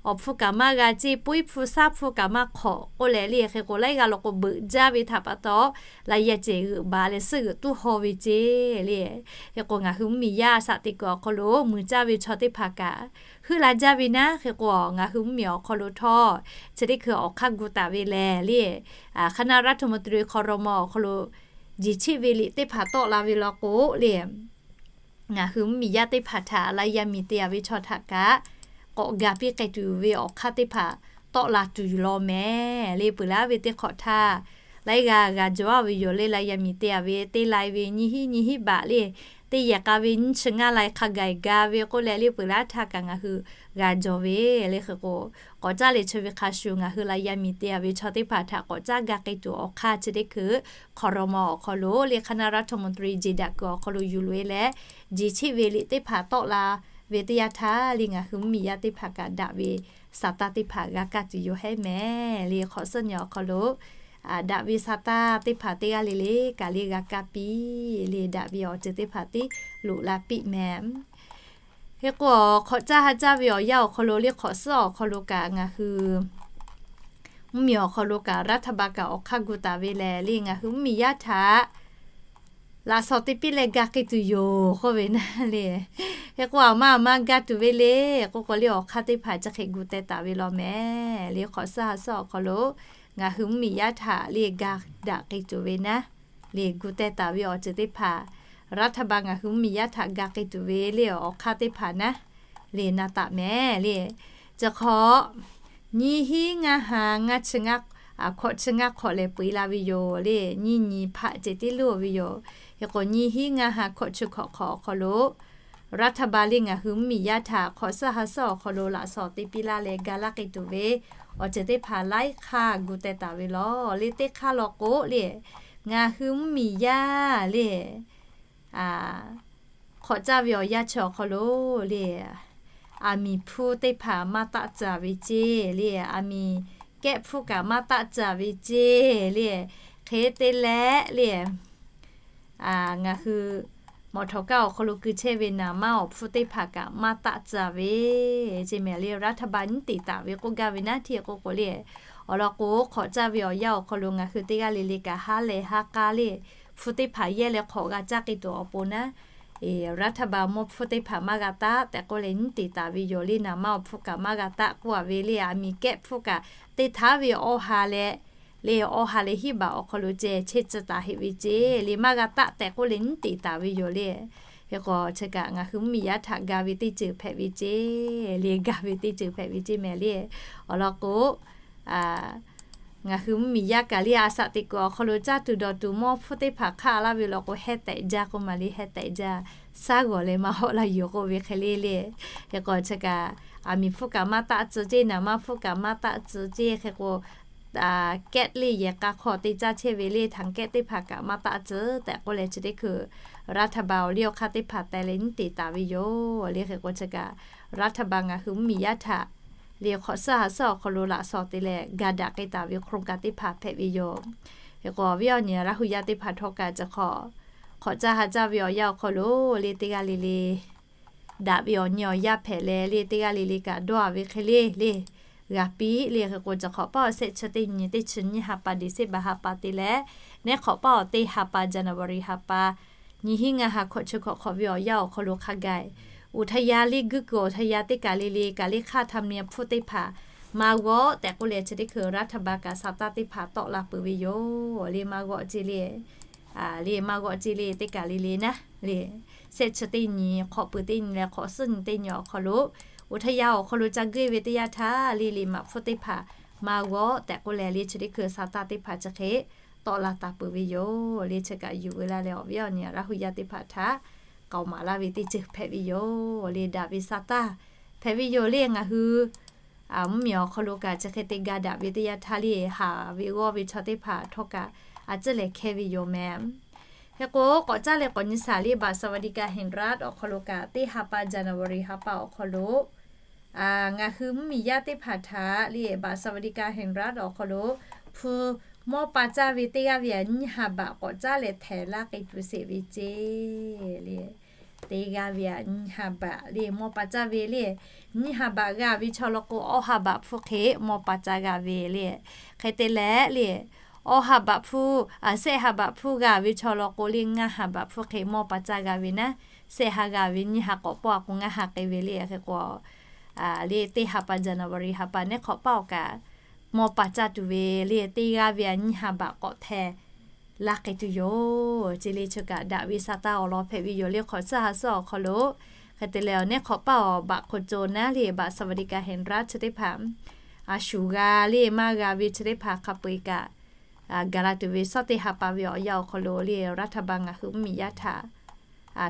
Awˬ hpfuhˇ kaꞈ maˇ g'a ceˇ, po iˉ hpfuhˇ shaˉ hpfuhˇ kaꞈ maˇ hk'awꞈ k'oˆ leh le, hk'e k'o laiˉ g'aˇ law k'o beuꞈ jaˇ ve htaꞈ pa taw, รายได้ cehˬ g'euꞈ baˬ leh suhˉ g'euꞈ tuˉ haw ve ceˇ le. Hk'e k'o ngaˬ hui mvuhˇmiˬ yaˇ a shaꞈ teꞈ kuiˬ awˬ hk'aw lo muiˬ caˇ ve chaw teˇ hpaˍ kaꞈ heuˆ la jaˇ ve naˉ, hk'e k'o ngaˬ hui mvuhˇmiˬ awˬ hk'aw lo htawˇ chi teˇ hkui awˬ hk'aˇ gu taˍ ve lehˬ le, คณะรัฐมนตรี ครม. awˬ hk'aw lo jeˬ cheˆ ve liꞈ teˇ hpaˍ tawˆ la ve law k'o le, ngaˬ hui mvuhˇmiˬ yaˇ teˇ hpaˍ htaꞈ รายได้ miˬ te a ve chaw htaꞈ kaꞈ k'awꞈ ga piˇ k'ai tuˬ ve awˬ hk'aˇ teˇ hpaˍ tawˆ la tuˬ law mehˍ le. Peuˬ laˉ ve teˇ hk'awꞈ htaˇ laiˉ g'aˇ g'a jawˬ a ve yoˬ le. รายได้ miˬ te a ve teˇ lai ve nyiˇ hinˉ nyiˇ hinˉ baꞈ le, teˇ yehˬ k'a ve nyiˇ chi ngaˇ lai hk'a gaˬ ga ve k'oˆ leh le, peuˬ laˉ htaˇ kaꞈ ngaˬ hui g'a jawˬ ve le. Hk'e k'o, k'awꞈ caˇ leh chi ve hk'a shuˍ ngaˬ hui รายได้ miˬ te a ve chaw teˇ hpaˍ htaꞈ k'awꞈ caˇ ga k'ai tuˬ awˬ hk'aˇ chi teˇ hkui ครม. awˬ hk'aw lo le คณะรัฐมนตรี jeˬ daꞈ kuiˬ awˬ hk'aw lo yuˬ loꞈ e leh jeˬ cheˆ ve liꞈ teˇ hpaˍ tawˆ la ve teˇ yanˇ htaˇ le, ngaˬ hui mvuhˇmiˬ yaˇ teˇ hpaˍ kaꞈ daꞈ ve sa taˇ teˇ hpaˍ g'a kaˇ tuˬ yoˬ hehˉ mehˍ le. Hk'awꞈ suhˉ nyi awˬ hk'aw lo daꞈ ve sa taˇ teˇ hpaˍ teˇ g'aˇ le le kaꞈ le g'a kaˇ piˇ le, daꞈ ve awˬ ceuˬ teˇ hpaˍ tiˉ loꞈ la piˇ mehˍ. Hk'e k'o, k'awꞈ caˇ ha caˇ ve awˬ yanˇ awˬ hk'aw lo le, hk'awꞈ suhˉ awˬ hk'aw lo kaꞈ ngaˬ hui mvuhˇmiˬ awˬ hk'aw lo kaꞈ รัฐบาล kaꞈ awˬ hk'aˇ gu taˍ ve lehˬ le, ngaˬ hui mvuhˇmiˬ yaˇ htaꞈ laꞈ shawnˍ te piˇ leh ga k'ai tuˬ yoˬ k'oˆ ve naˉ le. Hk'e k'o, aˬ ma aˬ ma ga tuˬ ve le k'oˆ k'o le, awˬ hk'aˇ teˇ hpaˍ chi hk'e gu teh taˍ ve law mehˍ le. Hk'awꞈ suhˉ ha suhˉ awˬ hk'aw lo ngaˬ hui mvuhˇmiˬ yaˇ htaꞈ le ga daꞈ k'ai tuˬ ve naˉ, le gu teh taˍ ve awˬ ceuˬ teˇ hpaˍ, รัฐบาล ngaˬ hui mvuhˇmiˬ yaˇ htaꞈ ga k'ai tuˬ ve le awˬ hk'aˇ teˇ hpaˍ naˉ, le na taˍ mehˍ le. Chi hk'awꞈ nyiˇ hinˉ ngaˇ ha ngaˇ chi ngaˇ, hkawꞈ chi ngaˇ hk'awꞈ lehˬ peu eˬ la ve yoˬ le. Nyiˇ nyi hpaˆ ceh tiˉ loˇ ve yoˬ. Hk'e k'o, nyiˇ hinˉ ngaˇ ha hkawꞈ chi hkawꞈ hk'awꞈ awˬ hk'aw lo รัฐบาล le ngaˬ hui mvuhˇmiˬ yaˇ htaꞈ hk'awꞈ suhˉ ha suhˉ awˬ hk'aw lo laꞈ shawnˍ te piˇ laˇ leh ga laˇ k'ai tuˬ ve awˬ ceuˬ teˇ hpaˍ laiˉ hk'aˇ gu teh taˍ ve law. Le teˇ hk'aˇ law k'o le, ngaˬ hui mvuhˇmiˬ yaˇ le hk'awꞈ caˇ ve awˬ yanˇ chi awˬ hk'aw lo le, aˬ miˍ hpfuhˇ teˇ hpaˍ maˇ taˆ tcuh ve ceˇ le, aˬ miˍ kehˉ hpfuhˇ kaꞈ maˇ taˆ tcuh ve ceˇ le. Hk'e te leh le, ngaˬ hui mawˬ htawˍ kaˇ awˬ hk'aw lo keu chehˇ ve naˍ maˇ awˬ hpfuhˇ teˇ hpaˍ kaꞈ maˇ taˆ tcuh ve ceˇ mehˍ le. รัฐบาล nyiˉ teꞈ taˍ ve k'oˆ gaˇ ve naˉ htiˇ k'oˆ k'o le, awˬ lawn k'o, hk'awꞈ caˇ ve awˬ yanˇ awˬ hk'aw lo ngaˬ hui teˇ g'aˇ le le kaꞈ ha lehˬ ha k'a le, hpfuhˇ teˇ hpaˍ yehˇ leh hk'awꞈ g'a caˇ k'ai tuˬ awˬ pon naˉ, รัฐบาล mawˇ hpfuhˇ teˇ hpaˍ maˇ g'a taˆ tehꞈ k'oˆ leh nyiˉ teꞈ taˍ ve yoˬ le. Naˍ maˇ awˬ hpfuhˇ kaꞈ maˇ g'a taˆ k'oˆ a ve le, aˬ miˍ kehˉ hpfuhˇ kaꞈ te htaˉ ve awˇ ha leh le, awˇ ha leh hiˉ baꞈ awˬ hk'aw lo ceh chehˇ tcuh taˍ heˆ ve ceˇ le, maˇ g'a taˆ tehꞈ k'oˆ leh nyiˉ teꞈ taˍ ve yoˬ le. Hk'e k'o, chi kaꞈ ngaˬ hui mvuhˇmiˬ yaˇ htaꞈ ga ve teˇ ceuˬ hpehꞈ ve ceˇ le, ga ve teˇ ceuˬ hpehꞈ ve ceˇ mehˍ le. Awˬ lawn k'o, ngaˬ hui mvuhˇmiˬ yaˇ kaꞈ le, a shaꞈ teꞈ kuiˬ awˬ hk'aw lo caˇ tuˬ dawˬ tuˬ mawˇ hpfuhˇ teˇ hpaˍ hk'aˆ laˇ ve law k'o, heh tehꞈ jaˇ k'oˆ ma le, heh tehꞈ jaˇ, shaˉ g'awˬ leh maˇ hawˆ la yoˬ k'oˆ ve hk'e le le. Hk'e k'o, chi kaꞈ aˬ miˍ hpfuhˇ kaꞈ maˇ taˆ tcuh ceˇ, naˍ maˇ hpfuhˇ kaꞈ maˇ taˆ tcuh ceˇ. Hk'e k'o, kehˉ le yehˬ k'a hk'aw te caˇ chehˇ ve le, htaꞈ kehˉ teˇ hpaˍ kaꞈ maˇ taˆ tcuh tehꞈ k'oˆ leh chi teˇ hkui รัฐบาล awˬ liˇ awˬ hk'aˇ teˇ hpaˍ teh leh nyiˉ teꞈ taˍ ve yoˬ le. Hk'e k'o, chi kaꞈ รัฐบาล ngaˬ hui mvuhˇmiˬ yaˇ htaꞈ le hk'awꞈ suhˉ ha suhˉ awˬ hk'aw lo laꞈ shawnˍ te leh ga daꞈ k'ai taˍ ve โครงการ teˇ hpaˍ hpehꞈ ve yoˬ. Hk'e k'o, awˬ viˉ awˬ nyi Laˇ hu yaˇ teˇ hpaˍ htawˇ kaꞈ chi hk'awꞈ, hk'awꞈ caˇ ha caˇ ve awˬ yanˇ awˬ hk'aw lo le teˇ g'aˇ le le daꞈ ve awˬ nyi awˬ yaˇ hpehꞈ leh le, teˇ g'aˇ le le kaꞈ dawˇ a ve hk'e le le g'a piˇ le. Hk'e k'o, chi hk'awꞈ paˇ awˬ shehˆ chi teˇ nyi teˇ chi nyiˇ ha pa December ha pa te leh, neˉ hk'awꞈ paˇ awˬ teˇ ha pa January ha pa, nyiˇ hinˉ ngaˇ ha hkawꞈ chi hkawꞈ hk'awꞈ ve awˬ yanˇ awˬ hk'aw lo hk'a gaˬ uˬ htaˇ yaˇ le guiˇ kuiˬ awˬ htaˇ yaˇ teˇ kaˬ le le kaꞈ le hk'aˇ htaˇ mvuhˇmiˬ hpfuhˇ teˇ hpaˍ maˇ g'awˆ tehꞈ k'oˆ leh chi teˇ hkui รัฐบาล kaꞈ sa taˇ teˇ hpaˍ tawˆ la peuˬ ve yoˬ le. Maˇ g'awˆ ceˇ le le maˇ g'awˆ ceˇ le teˇ kaˬ le le naˉ le, shehˆ chi teˇ nyi, hk'awꞈ pui teˇ nyi leh hk'awꞈ suhˉ nyi teˇ nyi awˬ hk'aw lo, uˬ htaˇ yaˇ awˬ hk'aw lo ca guˇ ve teˇ yanˇ htaˇ le, liꞈ maꞈ hpfuhˇ teˇ hpaˍ maˇ g'awˆ tehꞈ k'oˆ leh le chi teˇ hkui sa taˇ teˇ hpaˍ chi hk'e tawˆ la taˍ peuˬ ve yoˬ le. Chi kaꞈ yuˬ veu la leh awˬ viˉ awˬ nyi Laˇ hu yaˇ teˇ hpaˍ htaꞈ k'aoˍ maˍ laˇ ve teˇ ceuˬ hpehꞈ ve yoˬ le. Daꞈ ve sa taˇ hpehꞈ ve yoˬ le. Ngaˬ hui mvuhˇmiˬ awˬ hk'aw lo kaꞈ chi hk'e te ga daꞈ ve teˇ yanˇ htaˇ le, haˍ ve g'awˇ ve chaw teˇ hpaˍ htawˇ kaꞈ a ciˉ lehˬ hkehˇ ve yoˬ mehˍ. Hk'e k'o, k'awꞈ caˇ leh k'awꞈ nyi shaˍ le, บัตรสวัสดิการแห่งรัฐ awˬ hk'aw lo kaꞈ teˇ ha pa January ha pa awˬ hk'aw lo ngaˬ hui mvuhˇmiˬ yaˇ teˇ hpaˍ htaꞈ le บัตรสวัสดิการแห่งรัฐ awˬ hk'aw lo hpu mawˇ pa caˇ ve teˇ g'aˇ ve aꞈ nyiˇ ha baꞈ k'awꞈ caˇ leh htehˍ laˇ k'ai tuˬ sheˍ ve ceˇ le. Teˇ g'aˇ ve aꞈ nyiˇ ha baꞈ le mawˇ pa caˇ ve le. Nyiˇ ha baꞈ g'a ve chaw law k'o, awˇ ha baꞈ hpfuhˇ hk'e mawˇ pa caˇ g'a ve le. Hk'e te leh le, awˇ ha baꞈ hpfuhˇ, shehˆ ha baꞈ hpfuhˇ g'a ve chaw law k'o le, ngaˇ ha baꞈ hpfuhˇ hk'e mawˇ pa caˇ g'a ve naˉ, shehˆ ha g'a ve nyiˇ ha k'awꞈ pawˆ a k'o ngaˇ ha k'ai ve le. Hk'e k'o, le teˇ ha pa January ha pa neˉ hk'awꞈ paˇ awˬ kaꞈ mawˇ pa caˇ tuˬ ve le, teˇ g'aˇ ve aꞈ nyiˇ ha baꞈ k'awꞈ htehˍ laˇ k'ai tuˬ yoˬ ceˇ le. Chi kaꞈ daꞈ ve sa taˇ awˬ lawn hpehꞈ ve yoˬ le. Hk'awꞈ suhˉ ha suhˉ awˬ hk'aw lo hk'e te leh, awˬ neˉ hk'awꞈ paˇ awˬ บัตรคนจน naˉ le บัตรสวัสดิการแห่งรัฐ chi teˇ hpaˍ a shuˍ g'a le maˇ g'a ve chi teˇ hpaˍ hk'a peu eˬ kaꞈ gaˬ la tuˬ ve shawˉ teˇ ha pa ve awˬ yanˇ awˬ hk'aw lo le รัฐบาล ngaˬ hui mvuhˇmiˬ yaˇ htaꞈ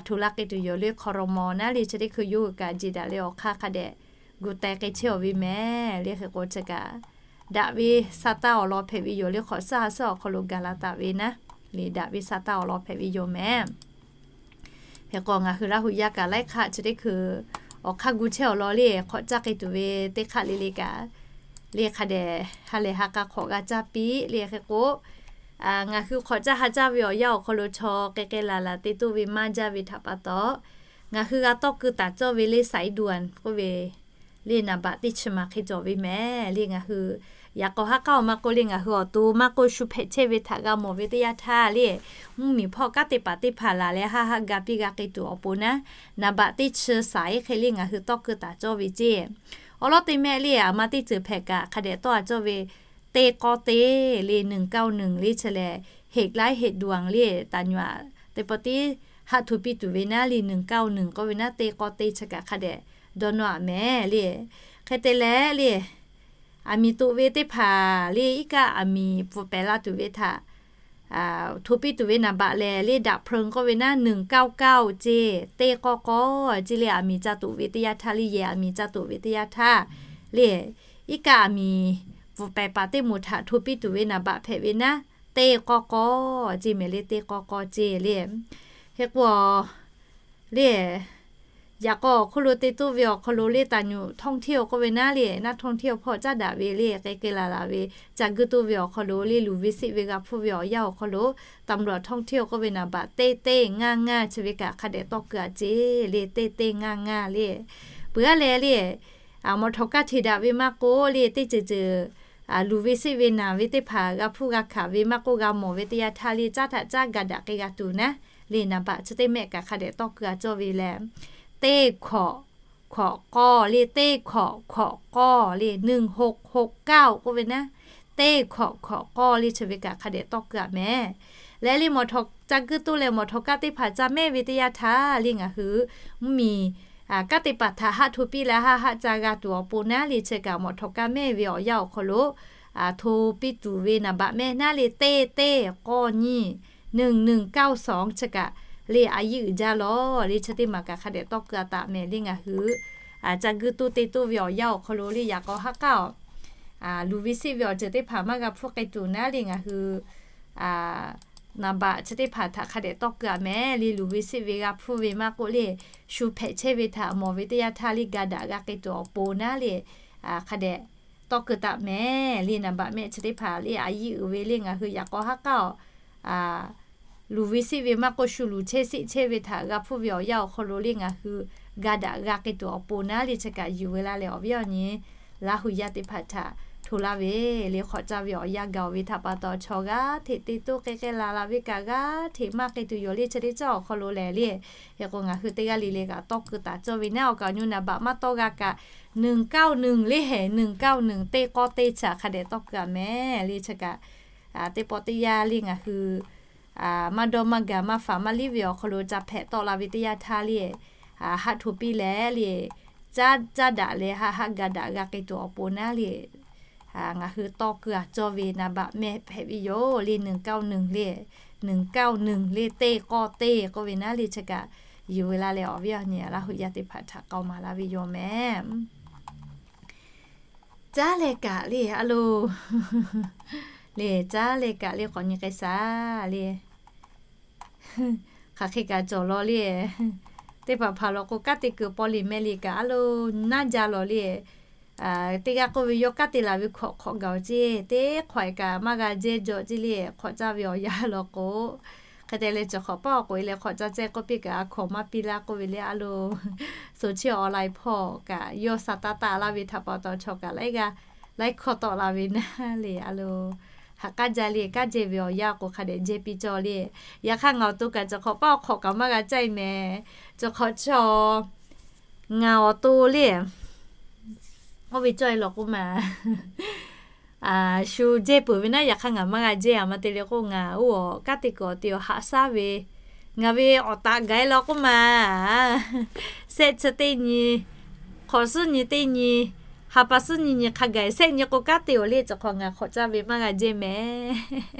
hto laˇ k'ai tuˬ yoˬ le. ครม. naˉ le chi teˇ hkui yawˇ hui kaꞈ jeˬ daꞈ leh awˬ hk'aˇ hk'a dehꞈ gu teh k'ai chehˇ awˬ ve mehˍ le. Hk'e k'o, chi kaꞈ daꞈ ve sa taˇ awˬ lawn hpehꞈ ve yoˬ le. Hk'awꞈ suhˉ ha suhˉ awˬ hk'aw lo gaˬ la taˍ ve naˉ le, daꞈ ve sa taˇ awˬ lawn hpehꞈ ve yoˬ mehˍ. Hk'e k'o, ngaˬ hui Laˇ hu yaˇ kaꞈ laiˉ hk'aˆ chi teˇ hkui awˬ hk'aˇ gu chehˇ awˬ lawn le, hk'awꞈ caˇ k'ai tuˬ ve teˇ hk'aˆ le le kaꞈ le hk'a dehꞈ ha lehˬ ha k'a hk'awꞈ g'a caˇ piˇ le. Hk'e k'o, ngaˬ hui hk'awꞈ caˇ ha caˇ ve awˬ yanˇ awˬ hk'aw lo chaw k'ai k'ai laˬ laˬ te toˇ ve maˇ jaˇ ve htaꞈ pa taw, ngaˬ hui g'a tawˇ keu taˍ cawˇ ve le สายด่วน k'oˆ ve le naˍ baꞈ teˇ chi maˬ hk'e cawˬ ve mehˍ le. Ngaˬ hui Yaꞈ k'aw ha k'aoˆ maˇ k'oˆ le, ngaˬ hui awˬ to maˇ k'oˆ, shu hpehꞈ chehˇ ve htaꞈ g'a mawˬ ve teˇ yanˇ htaˇ le, mvuhˇmiˬ hpawˇ kanˉ te paˍ teˇ hpaˍ laˬ leh haˆ haˆ ga piˇ g'a k'ai tuˬ awˬ pon naˉ, naˍ baꞈ teˇ chi saˍ iˉ hk'e le ngaˬ hui tawˇ keu taˍ cawˇ ve ceˇ. Awˬ lawn te mehˆ le, aˬ ma teˇ ceuˬ hpehꞈ kaꞈ hk'a dehꞈ tawˇ a cawˇ ve teˇ k'awˇ teˇ le, หนึ่งเก้าหนึ่ง le chi lehˬ เหตุร้ายเหตุด่วน le, taˍ nyuaꞈ teˇ pawˆ tiˉ haˆ hto piˇ tuˬ ve naˉ le, หนึ่งเก้าหนึ่ง k'oˆ ve naˉ teˇ k'awˇ teˇ chi kaꞈ hk'a dehꞈ dawˇ nawˇ aꞈ mehˍ le. Hk'e te leh le, aˬ miˍ toꞈ ve teˇ hpaˍ le iˉ kaˆ aˬ miˍ pfuhˍ pehˍ la tuˬ ve htaꞈ hto piˇ tuˬ ve naˍ baꞈ lehˬ le, ดับเพลิง k'oˆ ve naˉ หนึ่งเก้าเก้า ceˇ, teˇ k'awˇ k'awˇ ceˇ le, aˬ miˍ ca toꞈ ve teˇ yanˇ htaˇ le, yehˬ aˬ miˍ ca toꞈ ve teˇ yanˇ htaˇ le, iˉ kaˆ aˬ miˍ pfuhˍ pehˍ paˍ teˇ moˍ htaꞈ hto piˇ tuˬ ve naˍ baꞈ hpehꞈ ve naˉ teˇ k'awˇ k'awˇ ceˇ mehˍ le, teˇ k'awˇ k'awˇ ceˇ le. Hk'e k'o le, yaꞈ k'aw awˬ hk'oˆ lo te toˆ ve awˬ hk'aw lo le, taˍ nyuꞈ ท่องเที่ยว k'oˆ ve naˉ le, naˉ ท่องเที่ยว hpawˇ caˉ daꞈ ve le, k'ai k'ai laˬ laˬ ve, ca guiˇ toˆ ve awˬ hk'aw lo le, luˬ ve seˆ ve g'a hpuˇ ve awˬ yanˇ awˬ hk'aw lo, ตำรวจท่องเที่ยว k'oˆ ve naˍ baꞈ teˇ teˇ ngaˇ ngaˇ chi ve kaꞈ hk'a dehꞈ tawˇ keu aꞈ ceˇ le, teˇ teˇ ngaˇ ngaˇ le. Peuˬ aˉ leh le, mawˬ htawꞈ kaˇ hteꞈ daꞈ ve maˇ k'oˆ le, teˇ ceuˬ ceuˬ luˬ ve seˆ ve naˬ ve teˇ hpaˍ g'a hpuˇ g'a hkanˍ ve maˇ k'oˆ, g'a mawˬ ve teˇ yanˇ htaˇ le, caˉ htaꞈ caˉ ga daꞈ k'ai g'a tuˬ naˉ le, naˍ baꞈ chi teˇ mehˆ kaꞈ hk'a dehꞈ tawˇ keu aꞈ cawˇ ve leh, teˇ hkawꞈ hkawꞈ k'awˇ le, teˇ hkawꞈ hkawꞈ k'awˇ le, หนึ่งหกหกเก้า k'oˆ ve naˉ, teˇ hkawꞈ hkawꞈ k'awˇ le chi ve kaꞈ hk'a dehꞈ tawˇ keu aꞈ mehˍ. Leh le mawˬ htawꞈ ca guiˇ toˆ leh mawˬ htawꞈ kaˇ teˇ hpaˍ ca mehˆ ve teˇ yanˇ htaˇ le, ngaˬ hui mvuhˇmiˬ kaˉ te paˍ htaꞈ haˆ hto piˇ leh haˆ haˆ ca g'a tuˬ awˬ pon naˉ le, chi kaꞈ mawˬ htawꞈ kaˇ mehˆ ve awˬ yanˇ awˬ hk'aw lo hto piˇ tuˬ ve naˍ baꞈ mehˆ naˉ le, teˇ teˇ k'awˇ nyiˇ หนึ่งหนึ่งเก้าสอง chi kaꞈ le, a yiˇ uiˍ jaˇ lawˬ le, chi teˇ maˬ kaꞈ hk'a dehꞈ tawˇ keu aꞈ taꞈ mehˍ le, ngaˬ hui ca guiˇ toˆ te toˆ ve awˬ yanˇ awˬ hk'aw lo le, yaꞈ k'aw ha k'aoˆ luˬ ve seˆ ve awˬ ceuˬ teˇ hpaˍ maˇ g'a hpuˇ k'ai tuˬ naˉ le, ngaˬ hui naˍ baꞈ chi teˇ hpaˍ htaꞈ hk'a dehꞈ tawˇ keu aꞈ mehˍ le, luˬ ve seˆ ve g'a hpuˇ ve maˇ k'oˆ le, shu hpehꞈ chehˇ ve htaꞈ mawˬ ve teˇ yanˇ htaˇ le, ga daꞈ g'a k'ai tuˬ awˬ pon naˉ le, hk'a dehꞈ tawˇ keu taꞈ mehˍ le, naˍ baꞈ mehˆ chi teˇ hpaˍ le, a yiˇ uiˍ ve le, ngaˬ hui yaꞈ k'aw ha k'aoˆ luˬ ve seˆ ve maˇ k'oˆ, shu luˬ chehˇ seˆ chehˇ ve htaꞈ g'a hpuˇ ve awˬ yanˇ awˬ hk'aw lo le, ngaˬ hui ga daꞈ g'a k'ai tuˬ awˬ pon naˉ le, chi kaꞈ yuˬ ve laˇ leh awˬ viˉ awˬ nyi Laˇ huˍ yaˇ teˇ hpaˍ htaꞈ hto laˇ ve le, hk'awꞈ caˇ ve awˬ yanˇ gaˬ ve htaꞈ pa taw, chaw g'aˇ hteꞈ te toˆ k'ai k'ai laˬ laˬ ve kaꞈ g'aˇ hteꞈ maˇ k'ai tuˬ yoˬ le, chi teˇ cawˇ awˬ hk'aw lo lehˬ le. Hk'e k'o, ngaˬ hui teˇ g'aˇ le le kaꞈ tawˇ keu taˍ cawˇ ve naˉ, awˬ kaꞈ awˬ nyi naˍ baꞈ maˇ tawˆ g'a kaꞈ, หนึ่งเก้าหนึ่ง le, หนึ่งเก้าหนึ่ง teˇ k'awˇ teˇ chi hk'a dehꞈ tawˇ keu aꞈ mehˍ le, chi kaꞈ teˇ pawˆ teˇ yanˇ le ngaˬ hui maˇ dawˇ maˇ gaˬ maˇ faˍ maˇ liˇ ve awˬ hk'aw lo ca hpehꞈ tawˆ la ve teˇ yanˇ htaˇ le, haˆ hto piˇ leh le, caˇ caˇ daꞈ leh haˆ haˆ ga daꞈ g'a k'ai tuˬ awˬ pon naˉ le, ngaˬ hui tawˇ keu aꞈ cawˇ ve naˍ baꞈ mehˆ hpehꞈ ve yoˬ le, หนึ่งเก้าหนึ่ง le, หนึ่งเก้าหนึ่ง le, teˇ k'awˇ teˇ k'oˆ ve naˉ le, chi kaꞈ yuˬ ve laˇ leh awˬ viˉ awˬ nyi Laˇ huˍ yaˇ teˇ hpaˍ htaꞈ k'aw maˍ laˇ ve yoˬ mehˍ. Caˉ leh kaꞈ le a loˬ, le caˉ leh kaꞈ le k'awꞈ nyi k'ai shaˍ le. Hk'aˬ hk'e kaꞈ cawˬ law le. Teˇ hpaˍ hpaˍ law k'o, kanˉ te kuiˬ paw liꞈ meh liꞈ kaꞈ a loˬ naˉ jaˇ lawˬ le. Teˇ g'aˇ k'oˆ ve, yawˇ kanˉ te laˬ ve hkawꞈ hk'awꞈ gaˬ-oˬ ceˇ, teˇ hk'awꞈ kaꞈ maˇ g'a jehˇ jaw ceˇ le, hk'awꞈ caˇ ve awˬ yanˇ law k'o. Hk'e te leh, cawˬ hk'awꞈ paˆ awˬ k'oꞈ e leh hk'awꞈ caˇ cehˇ k'oˆ piˇ kaꞈ, a hkawˍ maˇ piˇ laˇ k'oˆ ve le a loˬ. Soˍ chiˇ awˬ lai hpawˇ kaꞈ yawˇ sa taˇ taˆ laˇ ve htaꞈ pa taw, chaw kaꞈ laiˉ g'aˇ laiˉ hkawˇ tawˆ la ve naˉ le a loˬ. Haꞈ k'aˉ jaˇ le, kanˉ jehˇ ve awˬ yanˇ k'o hk'a dehꞈ jehˇ piˇ cawˇ le. Yaꞈ hk'aˇ, ngaˬ awˬ to kaꞈ cawˬ hk'awꞈ paˆ awˬ hk'awꞈ kaꞈ maˇ g'a caˇ e mehˍ. Cawˬ hk'awꞈ chaw ngaˬ awˬ to le, oˇ ve cawˇ e lawˬ k'oˆ ma, shu jehˇ peuˬ ve naˉ, yaꞈ hk'aˇ ngaˬ maˇ g'a jehˇ. Aˬ ma te le k'o, ngaˬ oˇ awˬ kanˉ te kuiˬ awˬ te awˬ haꞈ shaˉ ve, ngaˬ ve awˬ taꞈ gaˬ e lawˬ k'oˆ ma, sehˆ chi teˇ nyi, hk'awꞈ suhˉ nyi teˇ nyi, ha pa suhˉ nyi nyi hk'a gaˬ sehˆ nyi k'o kanˉ te-oˬ le. Cawˬ hk'awꞈ ngaˬ hk'awꞈ caˇ ve maˇ g'a jehˇ mehˍ.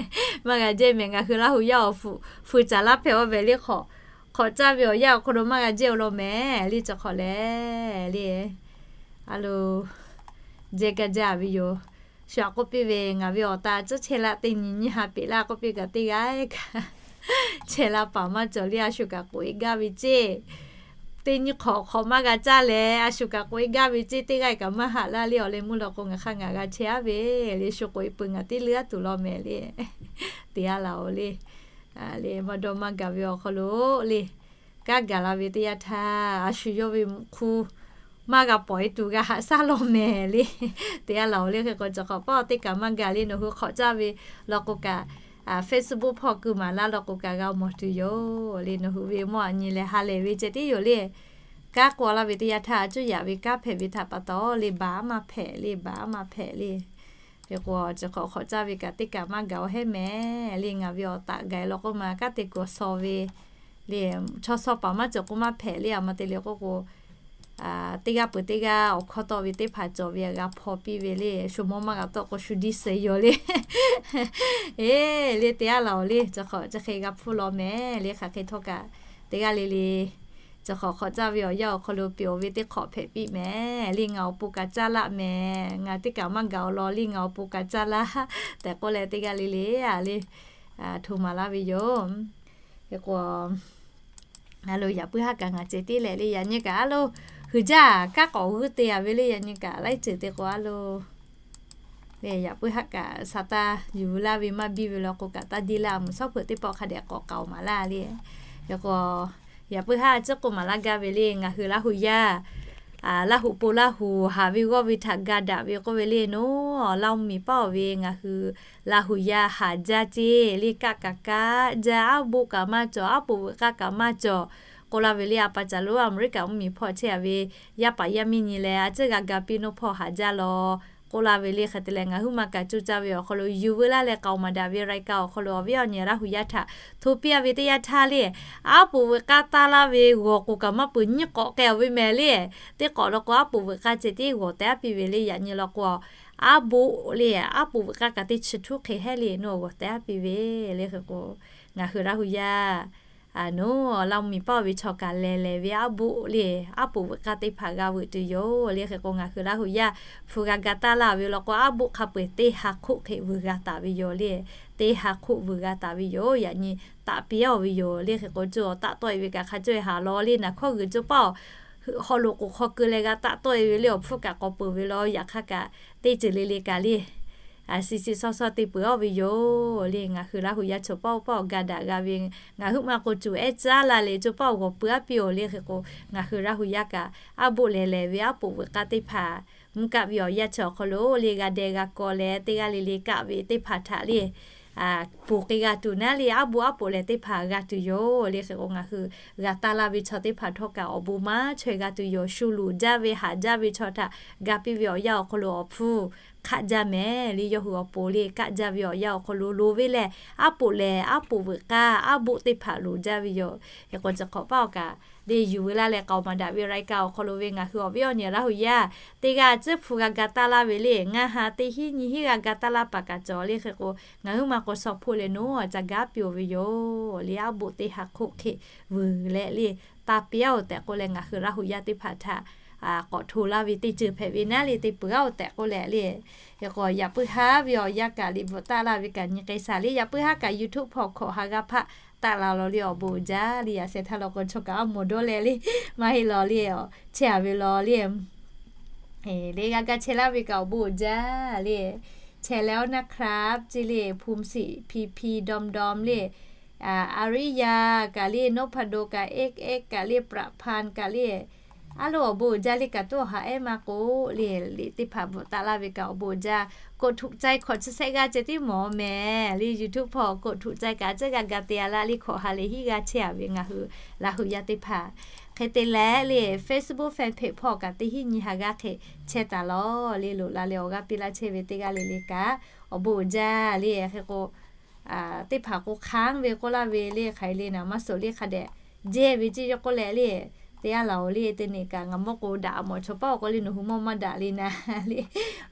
Maˇ g'a jehˇ mehˍ. Ngaˬ hui Laˇ huˍ yaˇ awˬ hpu fuiˍ caˍ laˇ hpehꞈ-oˬ ve le, hk'awꞈ hk'awꞈ caˇ ve awˬ yanˇ awˬ hk'aw lo maˇ g'a jehˇ-oˬ law mehˍ le. Cawˬ hk'awꞈ lehˬ le, a loˬ, jehˇ gaˇ jaˇ ve yoˬ. Shu aꞈ k'oˆ piˇ ve, ngaˬ ve awˬ ta tcuhˉ chehˇ laˇ, teˇ nyi nyiˇ ha peꞈ laˇ k'oˆ piˇ kaꞈ, teˇ g'aˇ kaꞈ chehˇ laˇ paˍ maˇ cawˬ le. A shu kaꞈ k'oꞈ e gaˇ ve ceˇ. Teˇ nyi hk'awꞈ hk'awꞈ maˇ g'a caˇ leh, a shu kaꞈ k'oꞈ e gaˇ ve ceˇ, teˇ g'aˇ kaꞈ maˇ haꞈ laˇ le. Awˬ leh meuˇ law k'o, ngaˬ hk'aˇ ngaˬ g'a chehˇ aˉ ve le. Shu k'oꞈ e peuˬ ngaˬ teˇ leuˉ aˉ tuˬ law mehˍ le. Te aˉ laˬ-oˬ le. Le maˇ dawˇ maˇ gaˬ ve awˬ hk'aw lo le, kanˉ gaˬ la ve teˇ yanˇ htaˇ, a shu yawˇ ve meuꞈ hk'u maˇ g'a pawˍ e tuˬ g'a haꞈ shaˉ law mehˍ le. Teˇ g'aˇ laˬ le hk'e k'o, chi hk'awꞈ paˇ teˇ kaꞈ maˇ gaˬ le, nawˬ hui hk'awꞈ caˇ ve law k'o kaꞈ, Facebook hpawˇ keu maˍ laˇ law k'o kaꞈ g'a mawˬ tuˬ yoˬ le. Nawˬ hui ve mawˇ aꞈ nyi leh ha lehˬ ve ceh tiˉ yoˬ le. Kanˉ k'oˆ laˇ ve teˇ yanˇ htaˇ, a cuˇ yaꞈ ve kanˉ hpehꞈ ve htaꞈ pa taw le, baˬ maˇ hpehꞈ le, baˬ maˇ hpehꞈ le. Hk'e k'o, chi hk'awꞈ hk'awꞈ caˇ ve kaꞈ teˇ kaꞈ maˇ gaˬ-o hehˉ mehˍ le. Ngaˬ ve awˬ taꞈ gaˬ-e law k'oˆ ma, kanˉ te kuˬ awˬ shaw ve le, chaw shaw paˍ maˇ cawˬ k'o maˇ hpehꞈ le. A ma te le k'oˆ k'o, teˇ g'aˇ peuˬ teˇ g'aˇ awˬ hkawˇ tawˆ ve teˇ hpaˍ cawˬ ve g'a hpaw piˇ ve le. Shu mawˇ maˇ g'a tawˆ k'o shu diˇ suh yaw le. Eˬ le, teˇ g'aˇ laˬ-oˬ le, chi hk'awꞈ chi hk'e g'a hpfuhˇ law mehˍ le. Hk'aˬ hk'e htawˇ kaꞈ, teˇ g'aˇ le le, chi hk'awꞈ hk'awꞈ caˇ ve awˬ yanˇ awˬ hk'aw lo peuˬ-oˬ ve teˇ hk'awꞈ hpehꞈ piˇ mehˍ le. Ngaˬ awˬ pon kaꞈ caˇ laˇ mehˍ. Ngaˬ teˇ kaꞈ maˇ gaˬ-o law le, ngaˬ awˬ pon kaꞈ caˇ laˇ tehꞈ k'oˆ leh, teˇ g'aˇ le le a le, hto maˍ laˇ ve yoˬ. Hk'e k'o, a lo yaꞈ puiˉ haˉ kaꞈ ngaˬ ceh tiˉ leh le, yaꞈ nyi kaꞈ a lo, hui jaˇ kanˉ k'awꞈ g'uiˇ te-a ve le. Yaꞈ nyi kaꞈ laiˉ ceuˬ te k'o a lo le, yaꞈ puiˉ haˉ kaꞈ sa taˇ yuˬ laˇ ve maˇ biˇ ve law k'o kaꞈ taˇ diˇ laˇ, mvuhˇ shawˉ hpeuꞈ teˇ pawˆ hk'a dehꞈ k'awꞈ k'aoˍ maˍ laˇ le. Hk'e k'o, yaꞈ puiˉ haˉ ciˉ k'oˆ maˍ laˇ gaˇ ve le, ngaˬ hui Laˇ hu yaˇ Laˇ huˍ po Laˇ huˍ haˍ ve g'awˇ ve htaꞈ ga daꞈ ve k'oˆ ve le, nawˬ Laˇ miˬ paˉ-oˬ ve ngaˬ hui Laˇ hu yaˇ haˍ jaˇ ceˇ le. Kaˆ kaꞈ kaˆ jaˇ, aˉ boˆ kaꞈ maˇ cawˬ, aˉ poꞈ veuꞈ k'aˇ kaꞈ maˇ cawˬ k'oˆ laˇ ve le. A pa caˬ lo Aˍmeˍriˆkaꞈ mvuhˇmiˬ hpawˇ chehˇ-a ve yaˇ paˍ yaˇ miˇ nyi leh, a ciˉ g'a ga piˇ nawˇ hpawˇ haˍ jaˇ law k'oˆ laˇ ve le. Hk'e te leh ngaˬ huiˉ ma kaꞈ coˇ caˇ ve awˬ hk'aw lo yuˬ veu laˇ leh k'aoˍ maˍ daꞈ ve รายการ awˬ hk'aw lo awˬ viˉ awˬ nyi Laˇ hu yaˇ htaꞈ hto piˇ-a ve teˇ yanˇ htaˇ le, aˉ poꞈ veuꞈ k'aˇ taˇ laˇ ve g'awˬ k'oˍ kaꞈ maˇ peuˬ nyiˇ k'awꞈ k'ai-a ve mehˍ le. Teˇ k'awꞈ law k'o aˉ poꞈ veuꞈ k'aˇ ceh tiˉ g'awˬ tehˉ piˇ ve le. Yaꞈ nyi law k'o, aˉ boˆ le, aˉ poꞈ veuꞈ k'aˇ kaꞈ teˇ chi htuˉ hk'e hehˉ le nawˬ g'awˬ tehˉ piˇ ve le. Hk'e k'o, ngaˬ hui Laˇ hu yaˇ nawˬ Laˇ miˬ paˉ-oˬ ve chaw kaꞈ lehˬ lehˬ ve aˉ boˆ le, aˉ poꞈ veuꞈ k'aˇ teˇ hpaˍ g'a veuꞈ tuˬ yoˬ le. Hk'e k'o, ngaˬ hui Laˇ hu yaˇ hpu g'a ga taˇ laˇ ve law k'o, aˉ boˆ hk'a peu-eˬ teˇ ha hk'oˆ hk'e vuiˬ g'a taˍ ve yoˬ le. Teˇ ha hk'oˆ vuiˬ g'a taˍ ve yoˬ. Yaꞈ nyi taꞈ piˇ-a ve yoˬ le. Hk'e k'o, cawˬ taˆ tawˆ-e ve kaꞈ hk'a cawˇ-e haˍ law le. Naˍ hkawˇ g'uiˬ cawˬ paˇ-oˬ, hawˉ lo k'o hk'aw keu leh g'a taˆ tawˆ-e ve le. Awˬ hpfuhˇ kaꞈ k'awꞈ peuˬ ve law. Yaꞈ hk'aˇ kaꞈ teˇ ceuˬ le le kaꞈ le a siˍ siˍ sawˇ sawˇ te peuˬ-a ve yoˬ le. Ngaˬ hui Laˇ hu yaˇ cawˬ paˇ-oˬ, paˇ-oˬ, ga daꞈ g'a ve, ngaˬ huiˉ ma k'o cuˬ ehˉ caˉ la le, cawˬ paˇ-oˬ, g'awˬ peuˬ-a piˇ-oˬ le. Hk'e k'o, ngaˬ hui Laˇ hu yaˇ kaꞈ aˉ boˆ lehˬ lehˬ ve aˉ poꞈ veuꞈ k'aˇ teˇ hpaˍ mvuhˇ kaˆ ve awˬ yanˇ chi awˬ hk'aw lo le, g'a deh g'a kaw leh teˇ g'aˇ le le kaˆ ve teˇ hpaˍ htaꞈ le ponˬ k'ai g'a tuˬ naˉ le, aˉ boˆ aˉ poꞈ lehˬ teˇ hpaˍ g'a tuˬ yoˬ le. Hk'e k'o, ngaˬ hui g'a taˇ laˇ ve chaw teˇ hpaˍ htawˇ kaꞈ awˬ bon maˇ chaweh g'a tuˬ yoˬ. Shu luˬ jaˇ ve haꞈ jaˇ ve chaw htaꞈ ga piˇ ve awˬ yanˇ awˬ hk'aw lo awˬ hpfuhˇ hk'aˆ jaˇ mehˍ le. Yawˇ hui awˬ pon le kaˆ jaˇ ve awˬ yanˇ awˬ hk'aw lo loˍ ve lehˬ, aˉ poꞈ lehˬ aˉ poꞈ veuꞈ k'aˇ aˉ boˆ teˇ hpaˍ loˍ jaˇ ve yoˬ. Hk'e k'o, chi hk'awꞈ paˇ awˬ kaꞈ le, yuˬ veu laˇ leh k'aoˍ maˍ daꞈ ve รายการ awˬ hk'aw lo ve ngaˬ hui awˬ viˉ awˬ nyi Laˇ hu yaˇ teˇ g'aˇ tcuhˉ hpu g'a ga taˇ laˇ ve le. Ngaˬ ha teˇ hinˉ nyi hinˉ g'a ga taˇ laˇ paˍ kaꞈ cawˬ le. Hk'e k'o, ngaˬ huiˉ ma k'o shaw hpoˆ leh nawˬ ca gaˉ piˇ-oˬ ve yoˬ le. Aˉ boˆ teˇ ha hk'oˆ hk'e vuiˬ leh le, taˇ piˇ-a-oˬ tehꞈ k'oˆ leh, ngaˬ hui Laˇ hu yaˇ teˇ hpaˍ htaꞈ k'awꞈ hto laˇ ve teˇ ceuˬ hpehꞈ ve naˉ le, te peuˬ-a-oˬ tehꞈ k'oˆ leh le. Hk'e k'o, yaꞈ puiˉ haˉ ve awˬ yanˇ kaꞈ liꞈ bvuhꞈ taˆ laˇ ve kaꞈ nyi k'ai shaˍ le. Yaꞈ puiˉ haˉ kaꞈ YouTube hpawˇ hkawꞈ ha g'aˇ hpaˆ taˆ la law le, awˬ bon uiˍ jaˇ le. Yaꞈ sheh htaˇ law k'o chaw kaꞈ a mawˬ dawˇ leh le, maˇ heˆ law le, chehˇ-a ve law le. Le g'a ga chehˇ laˇ ve kaꞈ awˬ bon uiˍ jaˇ le. Chehˇ leh-oˬ naˉ ครับ ceˇ le, ภูมิสิทธิ์ พีพี ดอมๆ le, Ariya kaꞈ le, Nophado kaꞈ, X X kaꞈ le, ประพันธ์ kaꞈ le, a lo awˬ bon uiˍ jaˇ le. Kaꞈ tuˉ awˬ ha ehˉ maˇ k'oˆ le, liꞈ teˇ hpaˍ bvuhꞈ taˆ laˇ ve kaꞈ awˬ bon uiˍ jaˇ. กดถูกใจ hkawꞈ chi shehˆ g'aˇ ceh tiˉ mawˬ mehˍ le. YouTube hpawˇ กดถูกใจ kaꞈ a ciˉ g'a ga te-a laˇ le. Hkawꞈ ha leh hiˉ g'aˇ chehˇ-a ve ngaˬ hui Laˇ hu yaˇ teˇ hpaˍ. Hk'e te leh le, Facebook fan page hpawˇ kaꞈ teˇ hinˉ nyi ha g'aˇ hk'e chehˇ taˍ law le. Loꞈ la leh awˬ g'aˇ piˇ laˇ chehˇ ve teˇ g'aˇ le le kaꞈ awˬ bon uiˍ jaˇ le. Hk'e k'o, teˇ hpaˍ k'o hk'aˉ ve k'oˆ laˇ ve le, hk'aˬ hk'e le naˍ maˇ suhˍ le hk'a dehꞈ jehˇ ve ceˇ yawˇ k'oˆ leh le. Teˇ g'aˇ laˬ-oˬ le, teˇ nehˬ kaꞈ ngaˬ mawˇ k'o daꞈ mawˬ chaw paˇ awˬ k'o le, nawˬ hui mawˇ maˇ daꞈ le naˍ le.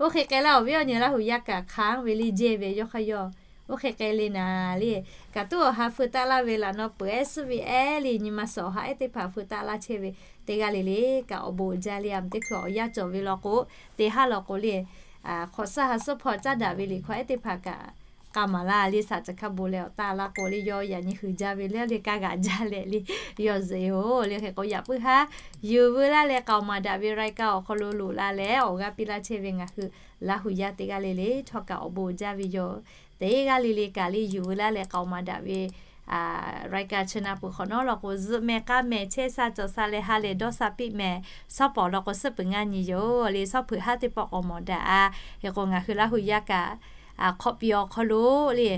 Oˇ hk'e k'ai laˇ, awˬ viˉ awˬ nyi Laˇ hu yaˇ kaꞈ hk'aˉ ve le, jehˇ ve yawˇ hk'aˇ yawˇ. Oˇ hk'e k'ai le naˍ le. Kaꞈ tuˉ awˬ ha feu taˆ laˇ ve laꞈ naw peuˬ ehˉ suhˉ ve ehˉ le, nyi ma suhˍ awˬ ha ehˉ teˇ hpaˍ feu taˆ laˇ chehˇ ve teˇ g'aˇ le le kaꞈ awˬ bon uiˍ jaˇ le. A meuꞈ teˇ hkui awˬ yanˇ cawˬ ve law k'o, teˇ haˉ law k'o le, hk'awꞈ suhˉ ha suhˉ hpawˇ caˉ daꞈ ve liꞈ hkawˇ ehˉ teˇ hpaˍ kaꞈ k'a maˍ laˇ le. Saˍ ca hkaˇ bon leh awˬ taˆ laˇ k'o le, yawˇ yaꞈ nyi hui jaˇ ve le le kaˇ g'aꞈ jaˇ leh le, yawˇ zuhꞈ-e-oˬ le. Hk'e k'o, yaꞈ puiˉ haˉ yuˬ veu laˇ leh k'aoˍ maˍ daꞈ ve รายการ awˬ hk'aw lo loꞈ la leh awˬ g'aˇ piˇ laˇ chehˇ ve ngaˬ hui Laˇ hu yaˇ teˇ g'aˇ le le htawˇ kaꞈ awˬ bon jaˇ ve yoˬ. Teˇ g'aˇ le le kaꞈ le yuˬ veu laˇ leh k'aoˍ maˍ daꞈ ve raiˉ kaꞈ chi na peuˬ hk'awꞈ nawˉ law k'o, zuhꞈ mehˍ k'aˇ mehˍ, chehˇ sha cawˬ sha leh ha lehˬ dawˇ sha piˇ mehˍ. Shawˉ pawˍ law k'o, suhˉ peuˬ ngaˇ nyi yoˬ le. Shawˉ hpeuꞈ haˉ teˇ pawˆ k'awꞈ mawˬ daꞈ a. Hk'e k'o, ngaˬ hui Laˇ hu yaˇ kaꞈ hk'awꞈ piˇ awˬ hk'aw lo le,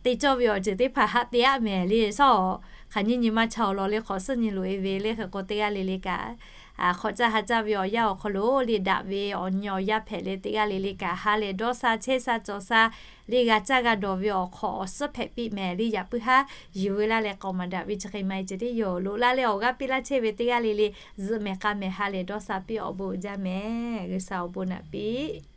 te cawˇ ve awˬ ceuˬ teˇ hpaˍ haꞈ te aˆ mehˍ le. Shawˉ hk'aˬ nyi nyi maˇ cha awˬ lawn le, hk'awꞈ suhˉ nyi loꞈ e ve le. Hk'e k'o, teˇ g'aˇ le le kaꞈ hk'awꞈ caˇ ha caˇ ve awˬ yanˇ awˬ hk'aw lo le, daꞈ ve awˬ nyi awˬ yaˇ hpehꞈ leh, teˇ g'aˇ le le kaꞈ ha lehˬ dawˇ sha, chehˇ sha cawˬ sha le, g'a caˇ g'a dawˬ ve awˬ hk'awꞈ awˬ suhˉ hpehꞈ piˇ mehˍ le. Yaꞈ puiˉ haˉ yuˬ ve laˇ leh k'awꞈ maˍ daꞈ ve chi hk'e maˇ heˆ ceh tiˉ yoˬ. Loꞈ laˇ leh awˬ g'aˇ piˇ laˇ chehˇ ve teˇ g'aˇ le le, zuhꞈ mehˍ k'aˇ mehˍ ha lehˬ dawˇ sha piˇ awˬ bon uiˍ jaˇ mehˍ. G'uiˬsha awˬ bon naꞈ piˇ